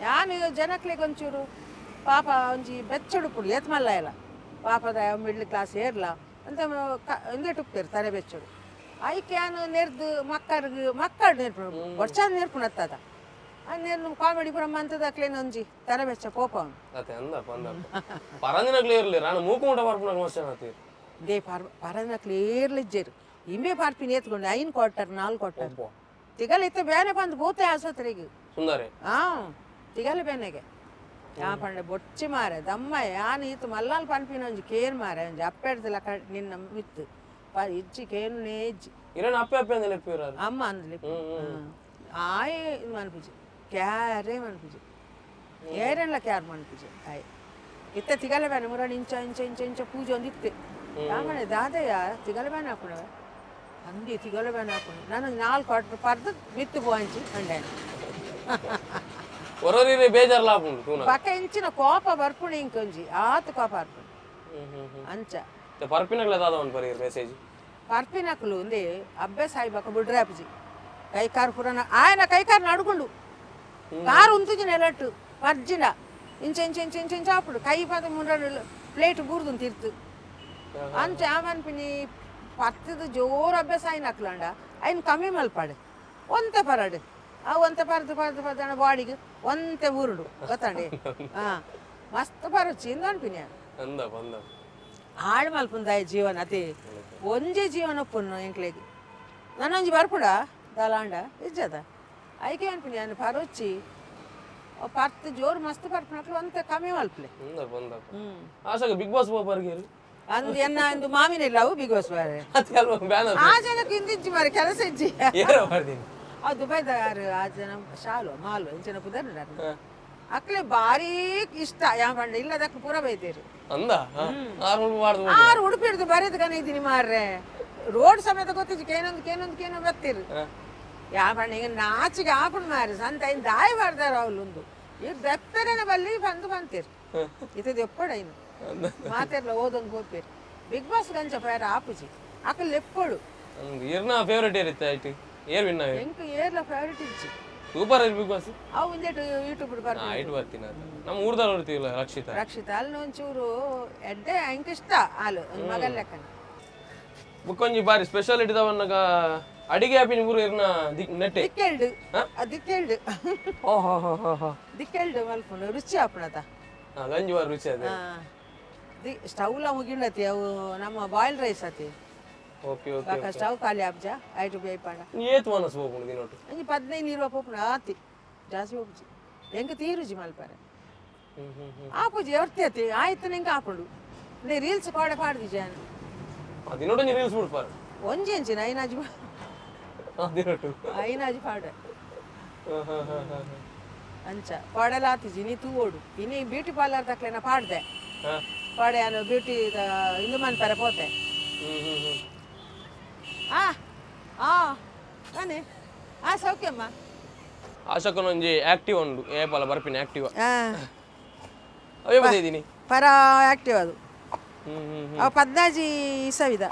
ಯಾನ್ ಜನಕ್ಲೆಗ್ ಒಂಚೂರು ಪಾಪ ಒಂಜಿ ಬೆಚ್ಚಡುಪುಡು ಏತ್ ಮಲ್ಲ ಇಲ್ಲ ಪಾಪದ ಮಿಡ್ಲ್ ಕ್ಲಾಸ್ ಏರ್ಲ ಅಂತ ಇಂದೆಟ್ ಉಪ್ಪೇರು ತಲೆ ಬೆಚ್ಚಡು. ಐಕ್ ಯಾನ್ ನೆರ್ದು ಮಕ್ಕರ್ಗ್ ಮಕ್ಕಳು ನೇರ್ಪುನು ಬೊಡ್ಚಾದ್ ನೇರ್ಪುನತ್ತದ ಆ ನೇರ್ನು ಕಾಮಿಡಿ ಪೂರ ಮಂತದ ಅಕ್ಲೇನ ಒಂಜಿ ತಲೆ ಬೆಚ್ಚ ಕೋಪ ಅವನು. ಅತ್ತೆ, ಅಂದಪ್ಪ ಅಂದಪ್ಪ. ಪರಂದಿನಕ್ಲೆ ಇರ್ಲಿ, ನಾನು ಮೂಕು ಮುಟ ಬರ್ಪುನಕ್ ಮಸ್ತ್ ಜನ ಆತೀರ್. They ಪಾರ್ ಪರನಕ್ಲು ಏರ್ಲಿಜ್ಜೇರು ಇಂಬೆ ಪಾರ್ಪಿನ ಏತ್ಕೊಂಡು 5 ಕ್ವಾರ್ಟರ್ 4 ಕ್ವಾರ್ಟರ್ ತಿಗಲ್ ಇತ್ತ ಬೇನೆ ಬಂದು ಭೂತೆ ಆಸ್ಪತ್ರೆಗೆ. ಸುಂದರಿ. ಆ ತಿಗಲ ಬೇನೆಗೆ ಯಾ ಪಂಡೆ ಬೊಚ್ಚಿ ಮಾರೆ ದಮ್ಮ. ಯಾನ್ ಈತು ಮಲ್ಲಾಲ್ ಪನ್ಪಿನ ಒಂಜಿ ಕೇರ್ ಮಾರೆ ಒಂಜಿ ಅಪ್ಪೆಡ್ದಲ ನಿನ್ನ ಮಿತ್ತು ಪ ಇಜ್ಜಿ ಕೇನುನೇ ಇಜ್ಜಿ. ಇರೇನ ಅಪ್ಪೆ ಅಪ್ಪೆ ಅಂದಲೆ ಪಿರ. ಅಮ್ಮ ಅಂದ್ಲಿ ಆಯ್ ಇದು ಮನ್ಪುಜಿ, ಕ್ಯಾರೇ ಮನ್ಪುಜಿ, ಏರೆಲ್ಲ ಕ್ಯಾರ್ ಮನ್ಪುಜಿ. ಆಯ್ ಇತ್ತ ತಿಗಲ ಬೇನೆ ಮುರಣ ಇಂಚ ಇಂಚ ಇಂಚ ಇಂಚ ಪೂಜೆ ಒಂದು ಇತ್ತೆ. ಆಮೇಲೆ ದಾದಯ್ಯ ತಿಗಲ ಬೇನೆ ಹಾಕುಣವೆ ಅಂದಿ ತಿಗಲ ಬೇನೆ ಹಾಕೊಂಡು ನಾನು 4 ಕ್ವಾರ್ಟರ್ ಪರ್ದು ಮಿತ್ತು ಪೋಂಚಿ ಅಂಡೆ. ಹೊರರಿ ಬೇಜಾರ್ಲ ಆಪುಂಡು ತೂನ. ಪಕ್ಕ ಇಂಚಿನ ಕೋಪ ಬರ್ಪುಣಿ ಇಂಕೊಂಜಿ ಆತ್ ಕೋಪ ಬರ್ಪುಣಿ ಅಂಚ. ಪರ್ಪಿನಕ್ಲೆ ದಾದ ಒಂದು ಬರೀರ್ ಮೆಸೇಜ್. ಪರ್ಪಿನಕುಲು ಒಂದೇ ಅಬ್ಬೆ ಸಾಯಿಬಾಕ ಬುಡ್ರಾಪುಜಿ ಕೈಕಾರ್ ಪುರಾಣ ఆయన ಕೈಕಾರ್ ನಡುಗುಂಡು ಕಾರು ఉంతుಜಿ ನೆಲಟ್ಟು ಪರ್ಜಿನ ಇಂಚ ಇಂಚ ಇಂಚ ಇಂಚ ಇಂಚ ಅప్పుడు ಕೈ ಪದ ಮುಂಡ ಪ್ಲೇಟ್ ಬೂರ್ದು ತಿರ್ತು ಅಂಚ. ಆಮನ್ಪಿನಿ ಪತ್ತದ ಜೋರು ಅಭ್ಯಾಸ ಆಯ್ನಕ್ಲಂಡ ಐನ್ ಕಮ್ಮಿ ಮಲ್ಪಾಡು ಒಂತೆ ಪರಡು ಆ ಒಂತೆ ಪರದು ಪರದು ಪರದು ಬಾಡಿಗೆ ಒಂತೆ ಊರುಡು ಗೊತ್ತಂడి. ಹಾ ಮಸ್ತ್ ಪರಚಿ ಇಂದ ಅನ್ಪಿನಿ. ಅಂದಪ್ಪ ಅಂದಪ್ಪ. ಹಾಳು ಮಲ್ಪುಂದಾಯ ಜೀವನ ಅತಿ ಒಂಜೆ ಜೀವನ ಒಪ್ಪುನು ಎಂಕ್ಲೆಗ್ ನಾನೊಂಜಿ ಬರ್ಪುಡ ದಾಲಾಂಡ ಇಜ್ಜದ ಐಕೆ ಅನ್ಪಿನಿ. ನಾನು ಪರೊಚ್ಚಿ ಪರ್ತ್ ಜೋರು ಮಸ್ತ್ ಪರ್ಪುನಕ್ಲು ಒಂತೆ ಕಮ್ಮಿ ಮಲ್ಪಲೆ. ಅಂದಪ್ಪ ಅಂದಪ್ಪ. ಆಶಾಗ ಬಿಗ್ ಬಾಸ್ ಪೋಪರ್ಗೇರು. ಅಂದ್ ಎನ್ನ ಇಂದು ಮಾಮಿನ ಇಲ್ಲ ಅವು ಬಿಗ್ ಬಾಸ್ ಬಾರೆ. ಅತ್ತೆ ಅಲ್ವ ಬ್ಯಾನರ್. ಆ ಜನಕ್ಕೆ ಇಂದಿಜ್ಜಿ ಮಾರೆ ಕೆಲಸ ಇಜ್ಜಿ. ಏರ ಬರ್ತೀನಿ. ಆ ದುಬೈದಾರು ಆ ಜನ ಶಾಲು ಮಾಲು ಇಂಚಿನ ಪುದರ್ ಅಕ್ಲೆ ಭಾರಿ ಇಷ್ಟ ಯಾ ಪಂಡ ಇಲ್ಲದಕ್ಕೆ ಪೂರ ಬೈತೇರು. ಅಂದ ಆರು ಮಾಡ್ದು. ಆರು ಉಡುಪಿ ಹಿಡ್ದು ಬರೆದು ಕಣ ಇದ್ದೀನಿ ಮಾರ್ರೆ, ರೋಡ್ ಸಮೇತ ಗೊತ್ತಿಜ್ಜಿ. ಕೇನೊಂದು ಕೇನೊಂದು ಕೇನೋ ಬರ್ತೀರಿ ಯಾ ಪಂಡ ಹಿಂಗೆ ನಾಚಿಗೆ ಆಪುಣ್ ಮಾರಿ ಸಂತ ಇನ್ ದಾಯಿ ಮಾಡ್ದಾರ ಅವಲೊಂದು ಇರ್ ದಪ್ಪೆರನ ಬಲ್ಲಿ ಬಂದು ಬಂತೀರಿ ಇತದ ಎಪ್ಪಡ ಇನ್ನು ಮಾತೆರ್ಲ ಓದೊಂದು ಹೋಗ್ತೀರಿ. ಬಿಗ್ ಬಾಸ್ ಗಂಚ ಪೇರ ಆಪುಜಿ ಅಕಲ್ ಎಪ್ಪಡು. ಇರ್ನ ಫೇವರೇಟ್ ಏರಿತ್ತ ಆಯ್ತು, ಏರ್ ವಿನ್. ಎಂಕ್ ಏರ್ಲ ಫೇವರೇಟ್ ಇಜ್ಜಿ. Super Bigg Boss. ಅವು ಒಂದೇಟು ಯೂಟ್ಯೂಬ್ ಬರ್ತಾರೆ. ಆಯ್ತು, ಬರ್ತೀನಿ ಅಂತ ನಮ್ಮ ಊರ್ದಾರ ಬರ್ತೀವಲ್ಲ ರಕ್ಷಿತಾ. ರಕ್ಷಿತಾ ಅಲ್ಲಿ ಒಂಚೂರು ಎಡ್ಡೆ ಎಂಕ್ ಇಷ್ಟ ಹಾಲು ಒಂದ್ ಮಗಲ್ ಲೆಕ್ಕನ. ಬುಕ್ಕೊಂಜಿ ಬಾರಿ ಸ್ಪೆಷಾಲಿಟಿ ದವನ್ನಗ ಅಡಿಗೆ ಆಪಿನ ಊರು ಇರ್ನ ನೆಟ್ಟೆ. ದಿಕ್ಕೆಲ್ಡು ದಿಕ್ಕೆಲ್ಡು. ಓಹೋ ಹೋ ಹೋ ಹೋ. ದಿಕ್ಕೆಲ್ಡು ಮಲ್ಪುನು ರುಚಿ ಆಪುಣತ. ಗಂಜಿ ಬಾರಿ ರುಚಿ ಅದೇ. The ಸ್ಟವ್ಲ ಮುಗಿಂಡತಿ ಅವು ನಮ್ಮ ಬಾಯ್ಲ್ ರೈಸ್ ಅತಿ. Okay okay. ಬಾಕ ಸ್ಟವ್ ಖಾಲಿ ಆಪ್ಜ ಐಟು ಬೇಯ್ಪಾಂಡ. ಏತ್ ಮನಸ್ಸು ಹೋಗ್ಬೋದು ದಿನೊಟ್ಟು? ಒಂಜಿ 15 ಇರುವ ಪೋಪುಣ ಆತಿ, ಜಾಸ್ತಿ ಹೋಗ್ಜಿ ಎಂಕ್ ತೀರುಜಿ ಮಲ್ಪರೆ. ಹ್ಮ್ ಹ್ಮ್ ಹ್ಮ್. ಆಪುಜಿ ಒರ್ತಿ ಅತಿ ಆಯ್ತು ನಿಂಗೆ ಆಪುಂಡು ನೇ ರೀಲ್ಸ್ ಪಾಡೆ ಪಾಡ್ದಿಜ. ದಿನೊಟ್ಟು ಒಂಜಿ ರೀಲ್ಸ್ ಬಿಡ್ಪಾರ. ಒಂಜಿ ಅಂಚಿನ ಐನಾಜಿ. ದಿನೊಟ್ಟು. ಐನಾಜಿ ಪಾಡೆ ಅಂಚ ಪಾಡೆಲ ಆತಿಜಿ. ನೀ ತೂವೋಡು ಇನಿ ಬ್ಯೂಟಿ ಪಾರ್ಲರ್ ತಕ್ಲೇನ ಪಾಡ್ದೆ. ಪಾಡೆ ಅನು ಬ್ಯೂಟಿ ಇಂದು ಮನ್ಪರೆ ಪೋತೆ. ಹ್ಮ್ ಹ್ಮ್ ಹ್ಮ್. ಆ ಆ ನಾನೇ ಆ ಸೌಖ್ಯಮ್ಮ. ಆಶಕನೊಂಜಿ ಆಕ್ಟಿವ್ ಉಂಡು ಏಪಲ ಬರ್ಪಿನ ಆಕ್ಟಿವ್ ಅವೇ ಬಂದಿದ್ದೀನಿ. ಪರ ಆಕ್ಟಿವ್ ಅದು. ಹ್ಮ್ ಹ್ಮ್ ಹ್ಮ್. ಅವು ಪದ್ನಾಜಿ ಇಸವಿದ.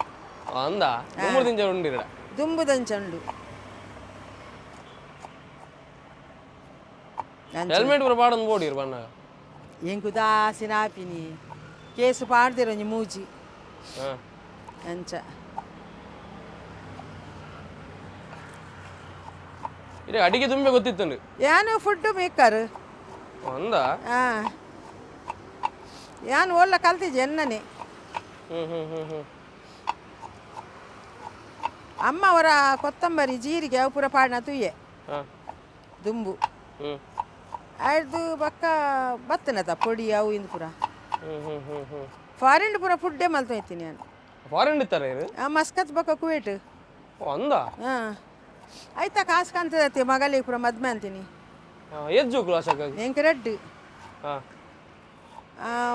ಅಂದ 3 ದಿನ ಉಂಡಿರಡ. ದುಂಬುದಂಚ ಉಂಡು. ಹೆಲ್ಮೆಟ್ ಪೂರ ಪಾಡೊಂದು ಬೋಡಿರು ಬಣ್ಣಗ. ಎಂಕು ದಾಸಿನ ಆಪಿನಿ ಕೇಸು ಪಾಡ್ದಿರ ಒಂಜಿ ಮೂಜಿ. ಅಂಚ. ಇಡೀ ಅಡಿಗೆ ತುಂಬೆ ಗೊತ್ತಿತ್ತುಂಡು. ಯಾನು ಫುಡ್ ಮೇಕರ್. ಅಂದ. ಆ ಯಾನು ಒಲ್ಲ ಕಲ್ತಿದ್ದೆ ಎನ್ನನೆ. ಹ್ಮ್ ಹ್ಮ್ ಹ್ಮ್ ಹ್ಮ್. ಅಮ್ಮ ಅವರ ಕೊತ್ತಂಬರಿ ಜೀರಿಗೆ ಅವು ಪೂರ ಪಾಡಿನ ತುಯ್ಯೆ. ದುಂಬು ಆಯ್ದು ಬಕ್ಕ ಬತ್ತನತ ಪೊಡಿ ಅವು ಇಂದು ಪೂರ. ಹ್ಮ್ ಹ್ಮ್ ಹ್ಮ್ ಹ್ಮ್. ಫಾರಿನ್ ಪೂರ ಫುಡ್ಡೇ ಮಲ್ತೊಯ್ತೀನಿ ನಾನು. ಫಾರಿನ್ ಇತ್ತಾರೆ ಇದು? ಆ ಮಸ್ಕತ್ ಬಕ್ಕ ಕುವೇಟ್. ಓ ಅಂದ. ಹಾಂ ಆಯ್ತಾ ಕಾಸು ಕಾಣ್ತದತ್ತೆ ಮಗಲಿಗೆ ಪೂರ ಮದ್ಮೆ ಅಂತೀನಿ. ಏತ್ ಜೋಕುಲು ಆಶಾಕಾಗಿ? ಎಂಕ್ ರೆಡ್.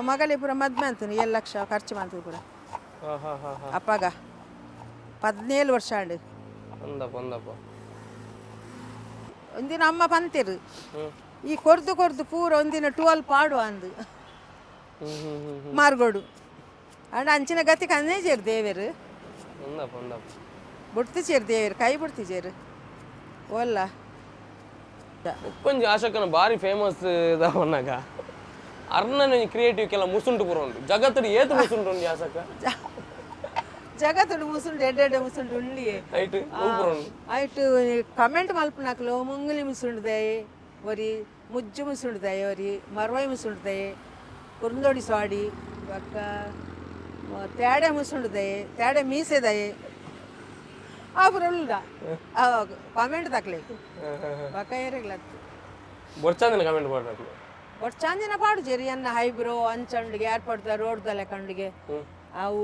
ಮಗಲಿಗೆ ಪೂರ ಮದ್ಮೆ ಅಂತೀನಿ, 7 ಲಕ್ಷ ಖರ್ಚು ಮಾಡ್ತೀವಿ ಪೂರ. ಹಾ ಹಾ ಹಾ ಹಾ. ಅಪ್ಪಾಗ 17 ವರ್ಷ ಆಂಡು. ಅಂದಪ್ಪ ಅಂದಪ್ಪ. ಒಂದಿನ ಅಮ್ಮ ಪಂತಿರು ಈ ಕೊರ್ದು ಕೊರ್ದು ಪೂರ ಒಂದಿನ 12 ಪಾಡು ಅಂದು. ಹ್ಮ್ ಹ್ಮ್ ಹ್ಮ್ ಹ್ಮ್. ಮಾರ್ಗೋಡು ಅಂಡ ಅಂಚಿನ ಗತಿ ಕನ್ನೇಜೇರು ದೇವರು. ಒಂದಪ್ಪ ಒಂದಪ್ಪ. ಬುಡ್ತಿಚೇರು ದೇವರು ಕೈ ಬಿಡ್ತಿಚೇರು ಓಲ್ಲ. ಉಪ್ಪಂಜಿ ಆಶಕನ ಬಾರಿ ಫೇಮಸ್ ಇದಾವನ್ನಾಗ ಅರ್ಣನ ಕ್ರಿಯೇಟಿವ್ ಕೆಲ ಮುಸುಂಟು ಪೂರ ಉಂಟು ಜಗತ್ತಡಿ ಏತು ಮುಸುಂಟು ಉಂಡು ಆಶಕ? ಜಗತ್ತುಡು ಮುಸುಂಡು ಎಡ್ಡೆಡ್ಡೆ ಮುಸುಂಡು ಉಳ್ಳಿಯೇ. ಐಟ್ ಪೂರ ಉಂಡು. ಆಯ್ತು, ಕಮೆಂಟ್ ಮಲ್ಪನಾಕ್ಲು ಮುಂಗುಲಿ ಮುಸುಂಡ್ದಾಯಿ ಒರಿ, ಮುಜ್ಜು ಮುಸುಂಡ್ದಾಯಿ ಒರಿ, ಮರ್ವೈ ಮುಸುಂಡ್ದಾಯಿ, ಕುರುಂದೋಡಿ ಸಾಡಿ ಬೊಕ್ಕ ತೇಡೆ ಮುಸುಂಡ್ದಾಯಿ, ತೇಡೆ ಮೀಸೆದಾಯಿ, ಆ ಪೂರ ಉಳ್ಳ ಕಮೆಂಟ್ ತಕ್ಲೆ ಬೊಕ್ಕ ಏರೆಗ್ಲತ್ತು. ಬೊರ್ಚಾಂದಿನ ಕಮೆಂಟ್ ಮಾಡ್ಬೇಕು. ಬಟ್ ಚಾಂದಿನ ಪಾಡು ಜರಿ ಅನ್ನ ಹೈಬ್ರೋ ಅಂಚಂಡಿಗೆ ಏರ್ಪೋರ್ಟ್ ರೋಡ್ದಲ್ಲ ಕಂಡಿಗೆ ಅವು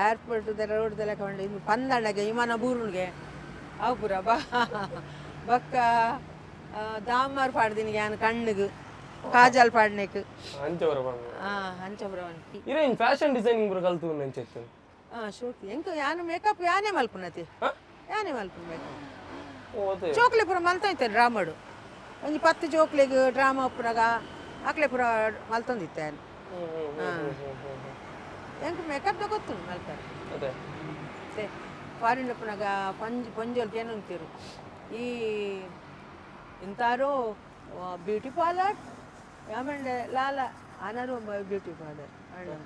ಏರ್ಪೋರ್ಟ್ ರೋಡ್ದಲ್ಲ ಕಂಡು ಇನ್ನು ಪಂದಣ್ಣಗೆ ವಿಮಾನ ಬೂರುಣಿಗೆ ಅವು ಪೂರ ಬ ಬಕ್ಕ ದಾಮರ್ ಪಾಡ್ದಿನಿಗೆ ಯಾನ್ ಕಣ್ಣಿಗೆ ಕಾಜಲ್ ಪಾಡ್ನೆಕ್. ಅಂಚವರ ಪಂಡ. ಅಂಚ ಬ್ರವನ್. ಇರೇನ್ ಫ್ಯಾಷನ್ ಡಿಸೈನಿಂಗ್ ಪೂರ ಕಲ್ತು ಅಂಚೆತ್ತು? ಶೋಕಿ ಎಂಕ ಯಾನು ಮೇಕಪ್ ಯಾನೇ ಮಲ್ಪುನತಿ, ಯಾನೇ ಮಲ್ಪುನ ಮೇಕಪ್. ಓ. ಜೋಕ್ಲೆ ಪೂರ ಮಲ್ತೈತೆ ಡ್ರಾಮಾಡು, ಒಂಜಿ 10 ಜೋಕ್ಲೆಗ್ ಡ್ರಾಮಾ ಉಪ್ಪುನಗ ಅಕ್ಲೆ ಪೂರ ಮಲ್ತೊಂದಿತ್ತೆ ಯಾನ್. ಎಂಕ್ ಮೇಕಪ್ ಗೊತ್ತುಂಡು ಮಲ್ಪರೆ. ಅದೇ. ಮತ್ತೆ ಫಾರಿನ್ ಉಪ್ಪುನಗ ಪಂಜ್ ಪಂಜೋಲ್ ಏನಂತೀರು ಈ ಇಂತಾರೋ ಬ್ಯೂಟಿ ಪಾರ್ಲರ್ ಯಾಮಂಡೆ ಲಾಲ ಅನರು ಬ್ಯೂಟಿ ಪಾರ್ಲರ್ ಅಣ್ಣ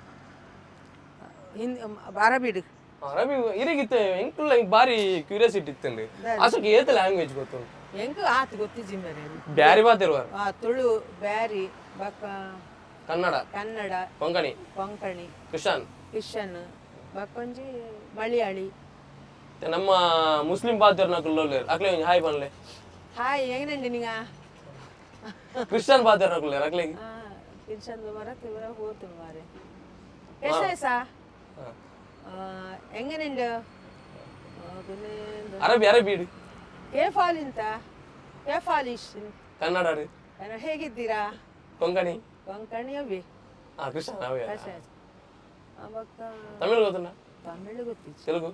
ಹಿಂದ್ ಅರಬಿಡು. ಅರಬಿ ಇರಿಗಿತ್ತೆ ಎಂಕುಲ್ಲ ಬಾರಿ ಕ್ಯೂರಿಯಾಸಿಟಿ ಇತ್ತಂడి ಅಸಕ್ಕೆ ಏತ ಲ್ಯಾಂಗ್ವೇಜ್ ಗೊತ್ತುಂಟು? ಎಂಕ್ ಆತು ಗೊತ್ತಿಜ್ಜಿ ಮೇರೆ. ಬ್ಯಾರಿ ಬಾತಿರುವಾರ. ತುಳು, ಬ್ಯಾರಿ, ಬಕ್ಕ ಕನ್ನಡ. ಕನ್ನಡ. ಕೊಂಕಣಿ. ಕೊಂಕಣಿ. ಕ್ರಿಶ್ಚಿಯನ್. ಕ್ರಿಶ್ಚಿಯನ್, ಬಕ್ಕೊಂಜಿ ಮಲಯಾಳಿ. ಮತ್ತೆ ನಮ್ಮ ಮುಸ್ಲಿಂ ಬಾತಿರ್ನಕುಲ್ಲ ಅಕ್ಲೆ ಒಂಜಿ ಹಾಯ್ ಪನ್ಲೆ. ಹಾಯ್, ಹೆಂಗಂಡಿ ನಿಂಗ? ಕ್ರಿಶ್ಚಿಯನ್ ಬಾತಿರ್ನಕುಲ್ಲ ಅಕ್ಲೆ. ಕ್ರಿಶ್ಚಿಯನ್ ಮರ ತಿವರ ಹೋತು ಮಾರೆ कैसा എങ്ങനെയുണ്ട്? പിന്നെ എന്ത്? ಅರಬಿ ಅರಬಿ ಇಡು. ಕೇಫಾಲ್ ಇಂತ ಕೇಫಾಲಿಶ್. ಕನ್ನಡ ಅಡು. ಹೇಗಿದ್ದೀರಾ? ಕೊಂಕಣಿ. ಕೊಂಕಣಿ ಅವಿ. ಹಾ, ಕ್ರಿಶ್ಚಿಯನ್ ಅವೇ. ಅವಾಗ ತಮಿಳ್ ಗೊತ್ತುಂಡ? ತಮಿಳು ಗೊತ್ತಿತ್ತು. ತೆಲುಗು?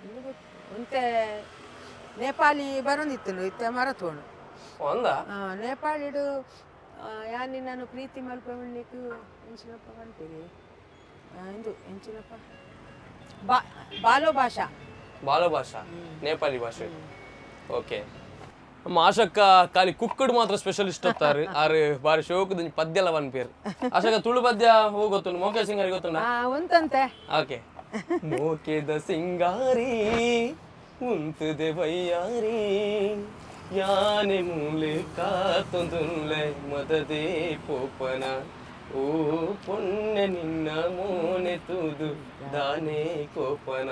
ಇನ್ನು ಗೊತ್ತು ಒಂತೆ ನೇಪಾಳಿ ಬರೋಂದಿತ್ತು, ಇತ್ತೆ ಮರತೋಣು. ಒಂದ. ನೇಪಾಳಿಡು ಯಾನಿ ನಾನು ಪ್ರೀತಿ ಮಲ್ಪವಣ್ಣಿಕ್ ಎಂಚಿನಪ್ಪ ಪನ್ಪೆರ್ ಇಂದು ಎಂಚಿನಪ್ಪ ಬಾ ಬಾಲೋ ಭಾಷಾ. ಬಾಲ ಭಾಷಾ, ನೇಪಾಳಿ ಭಾಷೆ. ಓಕೆ, ನಮ್ಮ ಆಶಕ್ಕ ಖಾಲಿ ಕುಕ್ಕಡ್ ಮಾತ್ರ ಸ್ಪೆಷಲಿಸ್ಟ್ ಅತ್ತಾರೆ ಆರು ಬಾರಿ ಶೋಕದ ಪದ್ಯ ಎಲ್ಲ ಪನ್ಪೇರು. ಆಶಕ್ಕ ತುಳು ಪದ್ಯ ಹೂ ಗೊತ್ತುಂಡು? ಮೋಕೆ ಸಿಂಗಾರಿ ಗೊತ್ತುಂಡ? ಉಂತಂತೆ. ಓಕೆ. ಮೋಕೆದ ಸಿಂಗಾರಿ ಉಂತುದೆ ಬಯ್ಯಾರಿ ಯಾನೆ ಮೂಲೆ ಕಾತೊಂದುಲ್ಲೆ ಮದದೆ ಪೋಪನ ಓ ಪೊನ್ನೆ ನಿನ್ನ ಮೋನೆ ತೂದು ದಾನೆ ಕೋಪನ.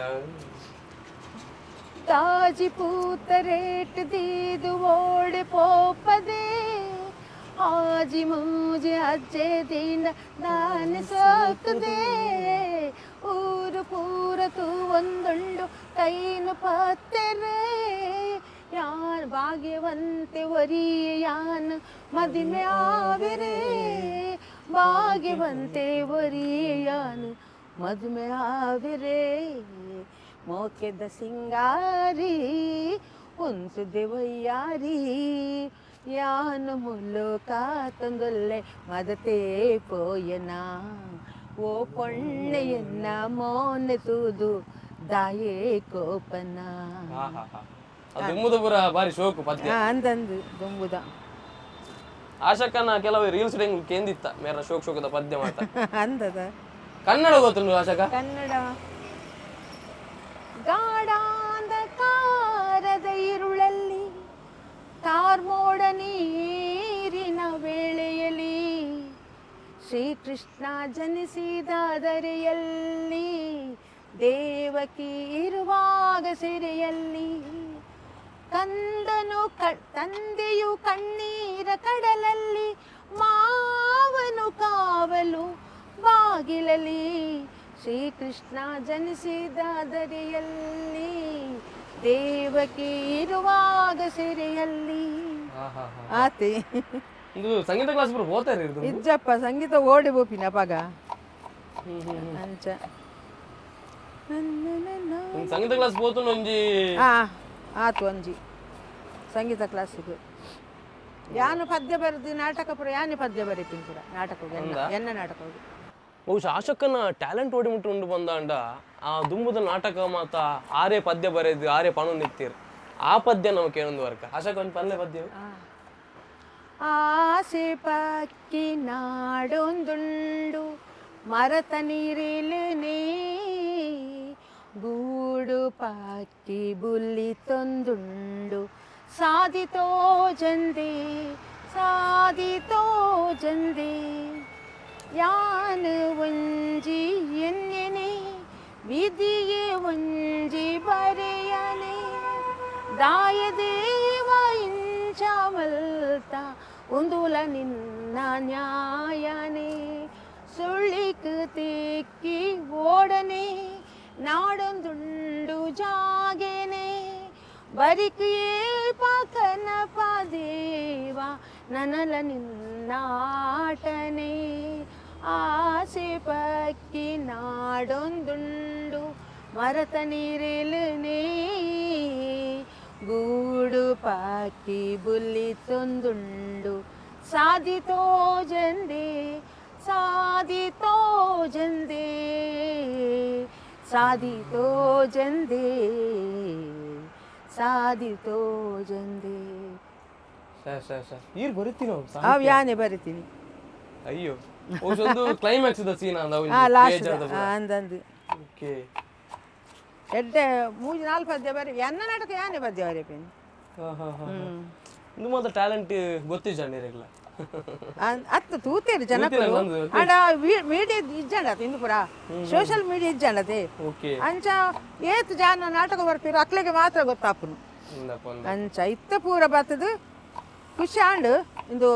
ತಾಜಿ ಪೂತ ರೇಟ್ ದೀದು ಓಡಿ ಪೋಪದೆ ಆಜಿ ಮೂಜಿ ಅಜ್ಜೆ ದಿನ ದಾನ ಸೋಕದೆ ಊರು ಪೂರ ತೂ ಒಂದುಂಡು ಕೈನು ಪತ್ತೆರೆ ಯಾನ್ ಭಾಗ್ಯವಂತೆ ಒರಿಯಾನ್ ಮದಿಮೆ ಆವಿರೆ, ಭಾಗ್ಯವಂತೆ ಒರಿಯಾನ್ ಮದುವೆ ಆವಿರೆ, ಮೋಕೆದ ಸಿಂಗಾರಿ ಉಂತು ದೇವಯ್ಯಾರಿ ಯಾನು ಮುಲ್ಲು ಕಾತಂದೊಲ್ಲೆ ಮದತೇ ಪೋಯನ ಓ ಪೊಣ್ಣೆಯನ್ನ ಮೋನೆ ತೂದು ದಾಯೇ ಕೋಪನ. ದುಮ್ಮುದ ಪೂರ ಬಾರಿ ಶೋಕು ಪದ್ಯ. ಅಂದಂದು ದುಂಬುದ. ಆಶಕ್ಕನ ಕೆಲವು ರೀಲ್ಸ್ ಕೇಂದಿತ್ತ ಮೇರ ಶೋಕ್ ಶೋಕದ ಪದ್ಯ ಮಾತ. ಅಂದದ. ಕನ್ನಡ ಗೊತ್ತುಂಡು ಆಶಕ? ಕನ್ನಡ. ಗಾಢಾಂಧಕಾರದ ಇರುಳಲ್ಲಿ ಕಾರ್ಮೋಡ ನೀರಿನ ವೇಳೆಯಲ್ಲಿ ಶ್ರೀಕೃಷ್ಣ ಜನಿಸಿದ ಧರೆಯಲ್ಲಿ ದೇವಕಿ ಇರುವಾಗ ಸೆರೆಯಲ್ಲಿ ಕಂದನು ತಂದೆಯು ಕಣ್ಣೀರ ಕಡಲಲ್ಲಿ ಮಾವನು ಕಾವಲು ಬಾಗಿಲಲ್ಲಿ ಶ್ರೀಕೃಷ್ಣ ಜನಿಸಿದ ಧರೆಯಲ್ಲಿ ದೇವಕಿ ಇರುವಾಗ ಸೆರೆಯಲ್ಲಿ ಆತಿ. ಇದು ಸಂಗೀತ ಕ್ಲಾಸ್ ಪೂರ ಹೋಗ್ತಾರೆ ಇದು. ಇಜ್ಜಪ್ಪ, ಸಂಗೀತ ಓಡಿ ಬೋಪಿನ ಪಗ ಅಂಚ. ನಿಮ್ ಸಂಗೀತ ಕ್ಲಾಸ್ ಪೋತುಂಡು ಒಂಜಿ. ಆತು, ಒಂಜಿ ಸಂಗೀತ ಕ್ಲಾಸಿಗೆ ಯಾನು ಪದ್ಯ ಬರೆದು ನಾಟಕ ಪೂರ ಯಾನೆ ಪದ್ಯ ಬರೀತೀನಿ ಪೂರ ನಾಟಕ ಎನ್ನ ನಾಟಕ. ಬಹುಶಃ ಆಶಕ್ಕನ ಟ್ಯಾಲೆಂಟ್ ಓಡಿ ಮುಟ್ಟು ಉಂಡು ಬಂದಾಂಡ ಆ ದುಂಬುದ ನಾಟಕ ಮಾತ ಆರೇ ಪದ್ಯ ಬರೆದು ಆರೇ ಪಣು ನಿತ್ತೀರ್ ಆ ಪದ್ಯ ನಮಕ್ ಏನೊಂದು ವರ್ಕ ಆಶಕ್ಕ ಒಂದು ಪಲ್ಲೆ ಪದ್ಯ. ಆಸೆ ಪಕ್ಕಿ ನಾಡೊಂದುಂಡು ಮರತ ನೀರಿಲನೆ ಗೂಡು ಪಕ್ಕಿ ಬುಲ್ಲಿ ತೊಂದುಂಡು ಸಾದಿತೋ ಜಂದೆ ಸಾದಿತೋ ಜಂದೆ ಯಾನು ಒಂಜಿ ಎನ್ನೆನೆ ವಿಧಿಯೇ ಒಂಜಿ ಬರೆಯನೆ ದಾಯದೇವ ಇಂಚಮಲ್ತ ಉಂದುಲ ನಿನ್ನ ನ್ಯಾಯನೇ ಸುಳ್ಳಿಕ್ ತಿಕ್ಕಿ ಓಡನೆ ನಾಡೊಂದುಂಡು ಜಾಗೆನೆ ಬರಿಕ್ ಪಾಕನ ಪಾದೇವ ನನಲ ನಿನ್ನಾಟನೆ ಆಸೆ ಪಕ್ಕಿ ನಾಡೊಂದುಂಡು ಮರತ ನೀರಿಲನೆ ಗೂಡು ಪಾಕಿ ಬುಲ್ಲಿ ತೊಂದುಂಡು ಸಾದಿತೋ ಜಂದೆ ಸಾದಿತೋ ಜಂದೆ ಸಾದಿತೋ ಜಂದೆ ಸಾದಿತೋ ಜಂದೆ. Sir sir sir ನೀರು ಬರುತ್ತೀನೋ? ಅವ್ ಯಾನೆ ಬರಿತೀನಿ. ಅಯ್ಯೋ, ಒಂದು climax the scene ಅಂದ. ಲಾಸ್ಟ್ ಅಂದಂದು. ಓಕೆ. ಎಡ್ಡೆ ಮೂಜಿ ನಾಲ್ಕು ಪದ್ಯ ಬರಿ ಎನ್ನ ನಾಟಕ ಯಾನೆ ಪದ್ಯ ಬರೀಪೇನೆ. ಇಂದು ಮಾತ್ರ ಟ್ಯಾಲೆಂಟ್ ಗೊತ್ತಿಜ್ಜ ನೀರೆಗ್ಲ. ಅತ್ತ ತೂತೇರು ಜನಕುಲು. ಅಂದು. ಆಂಡ ಮೀಡಿಯಾ ಇಜ್ಜಂಡ ಅತ್ ಇಂದು ಪೂರ ಸೋಷಿಯಲ್ ಮೀಡಿಯಾ ಇಜ್ಜಂಡತೆ. ಓಕೆ. ಅಂಚ ಏತ್ ಜಾನ ನಾಟಕ ಬರ್ಪೀರು ಅಕ್ಲೆಗೆ ಮಾತ್ರ ಗೊತ್ತಾಪುನು. ಇಂದಪ್ಪ ಅಂದ. ಅಂಚ ಇತ್ತ ಪೂರ ಬತ್ತದು ಖುಷಿ ಆಂಡು ಇಂದು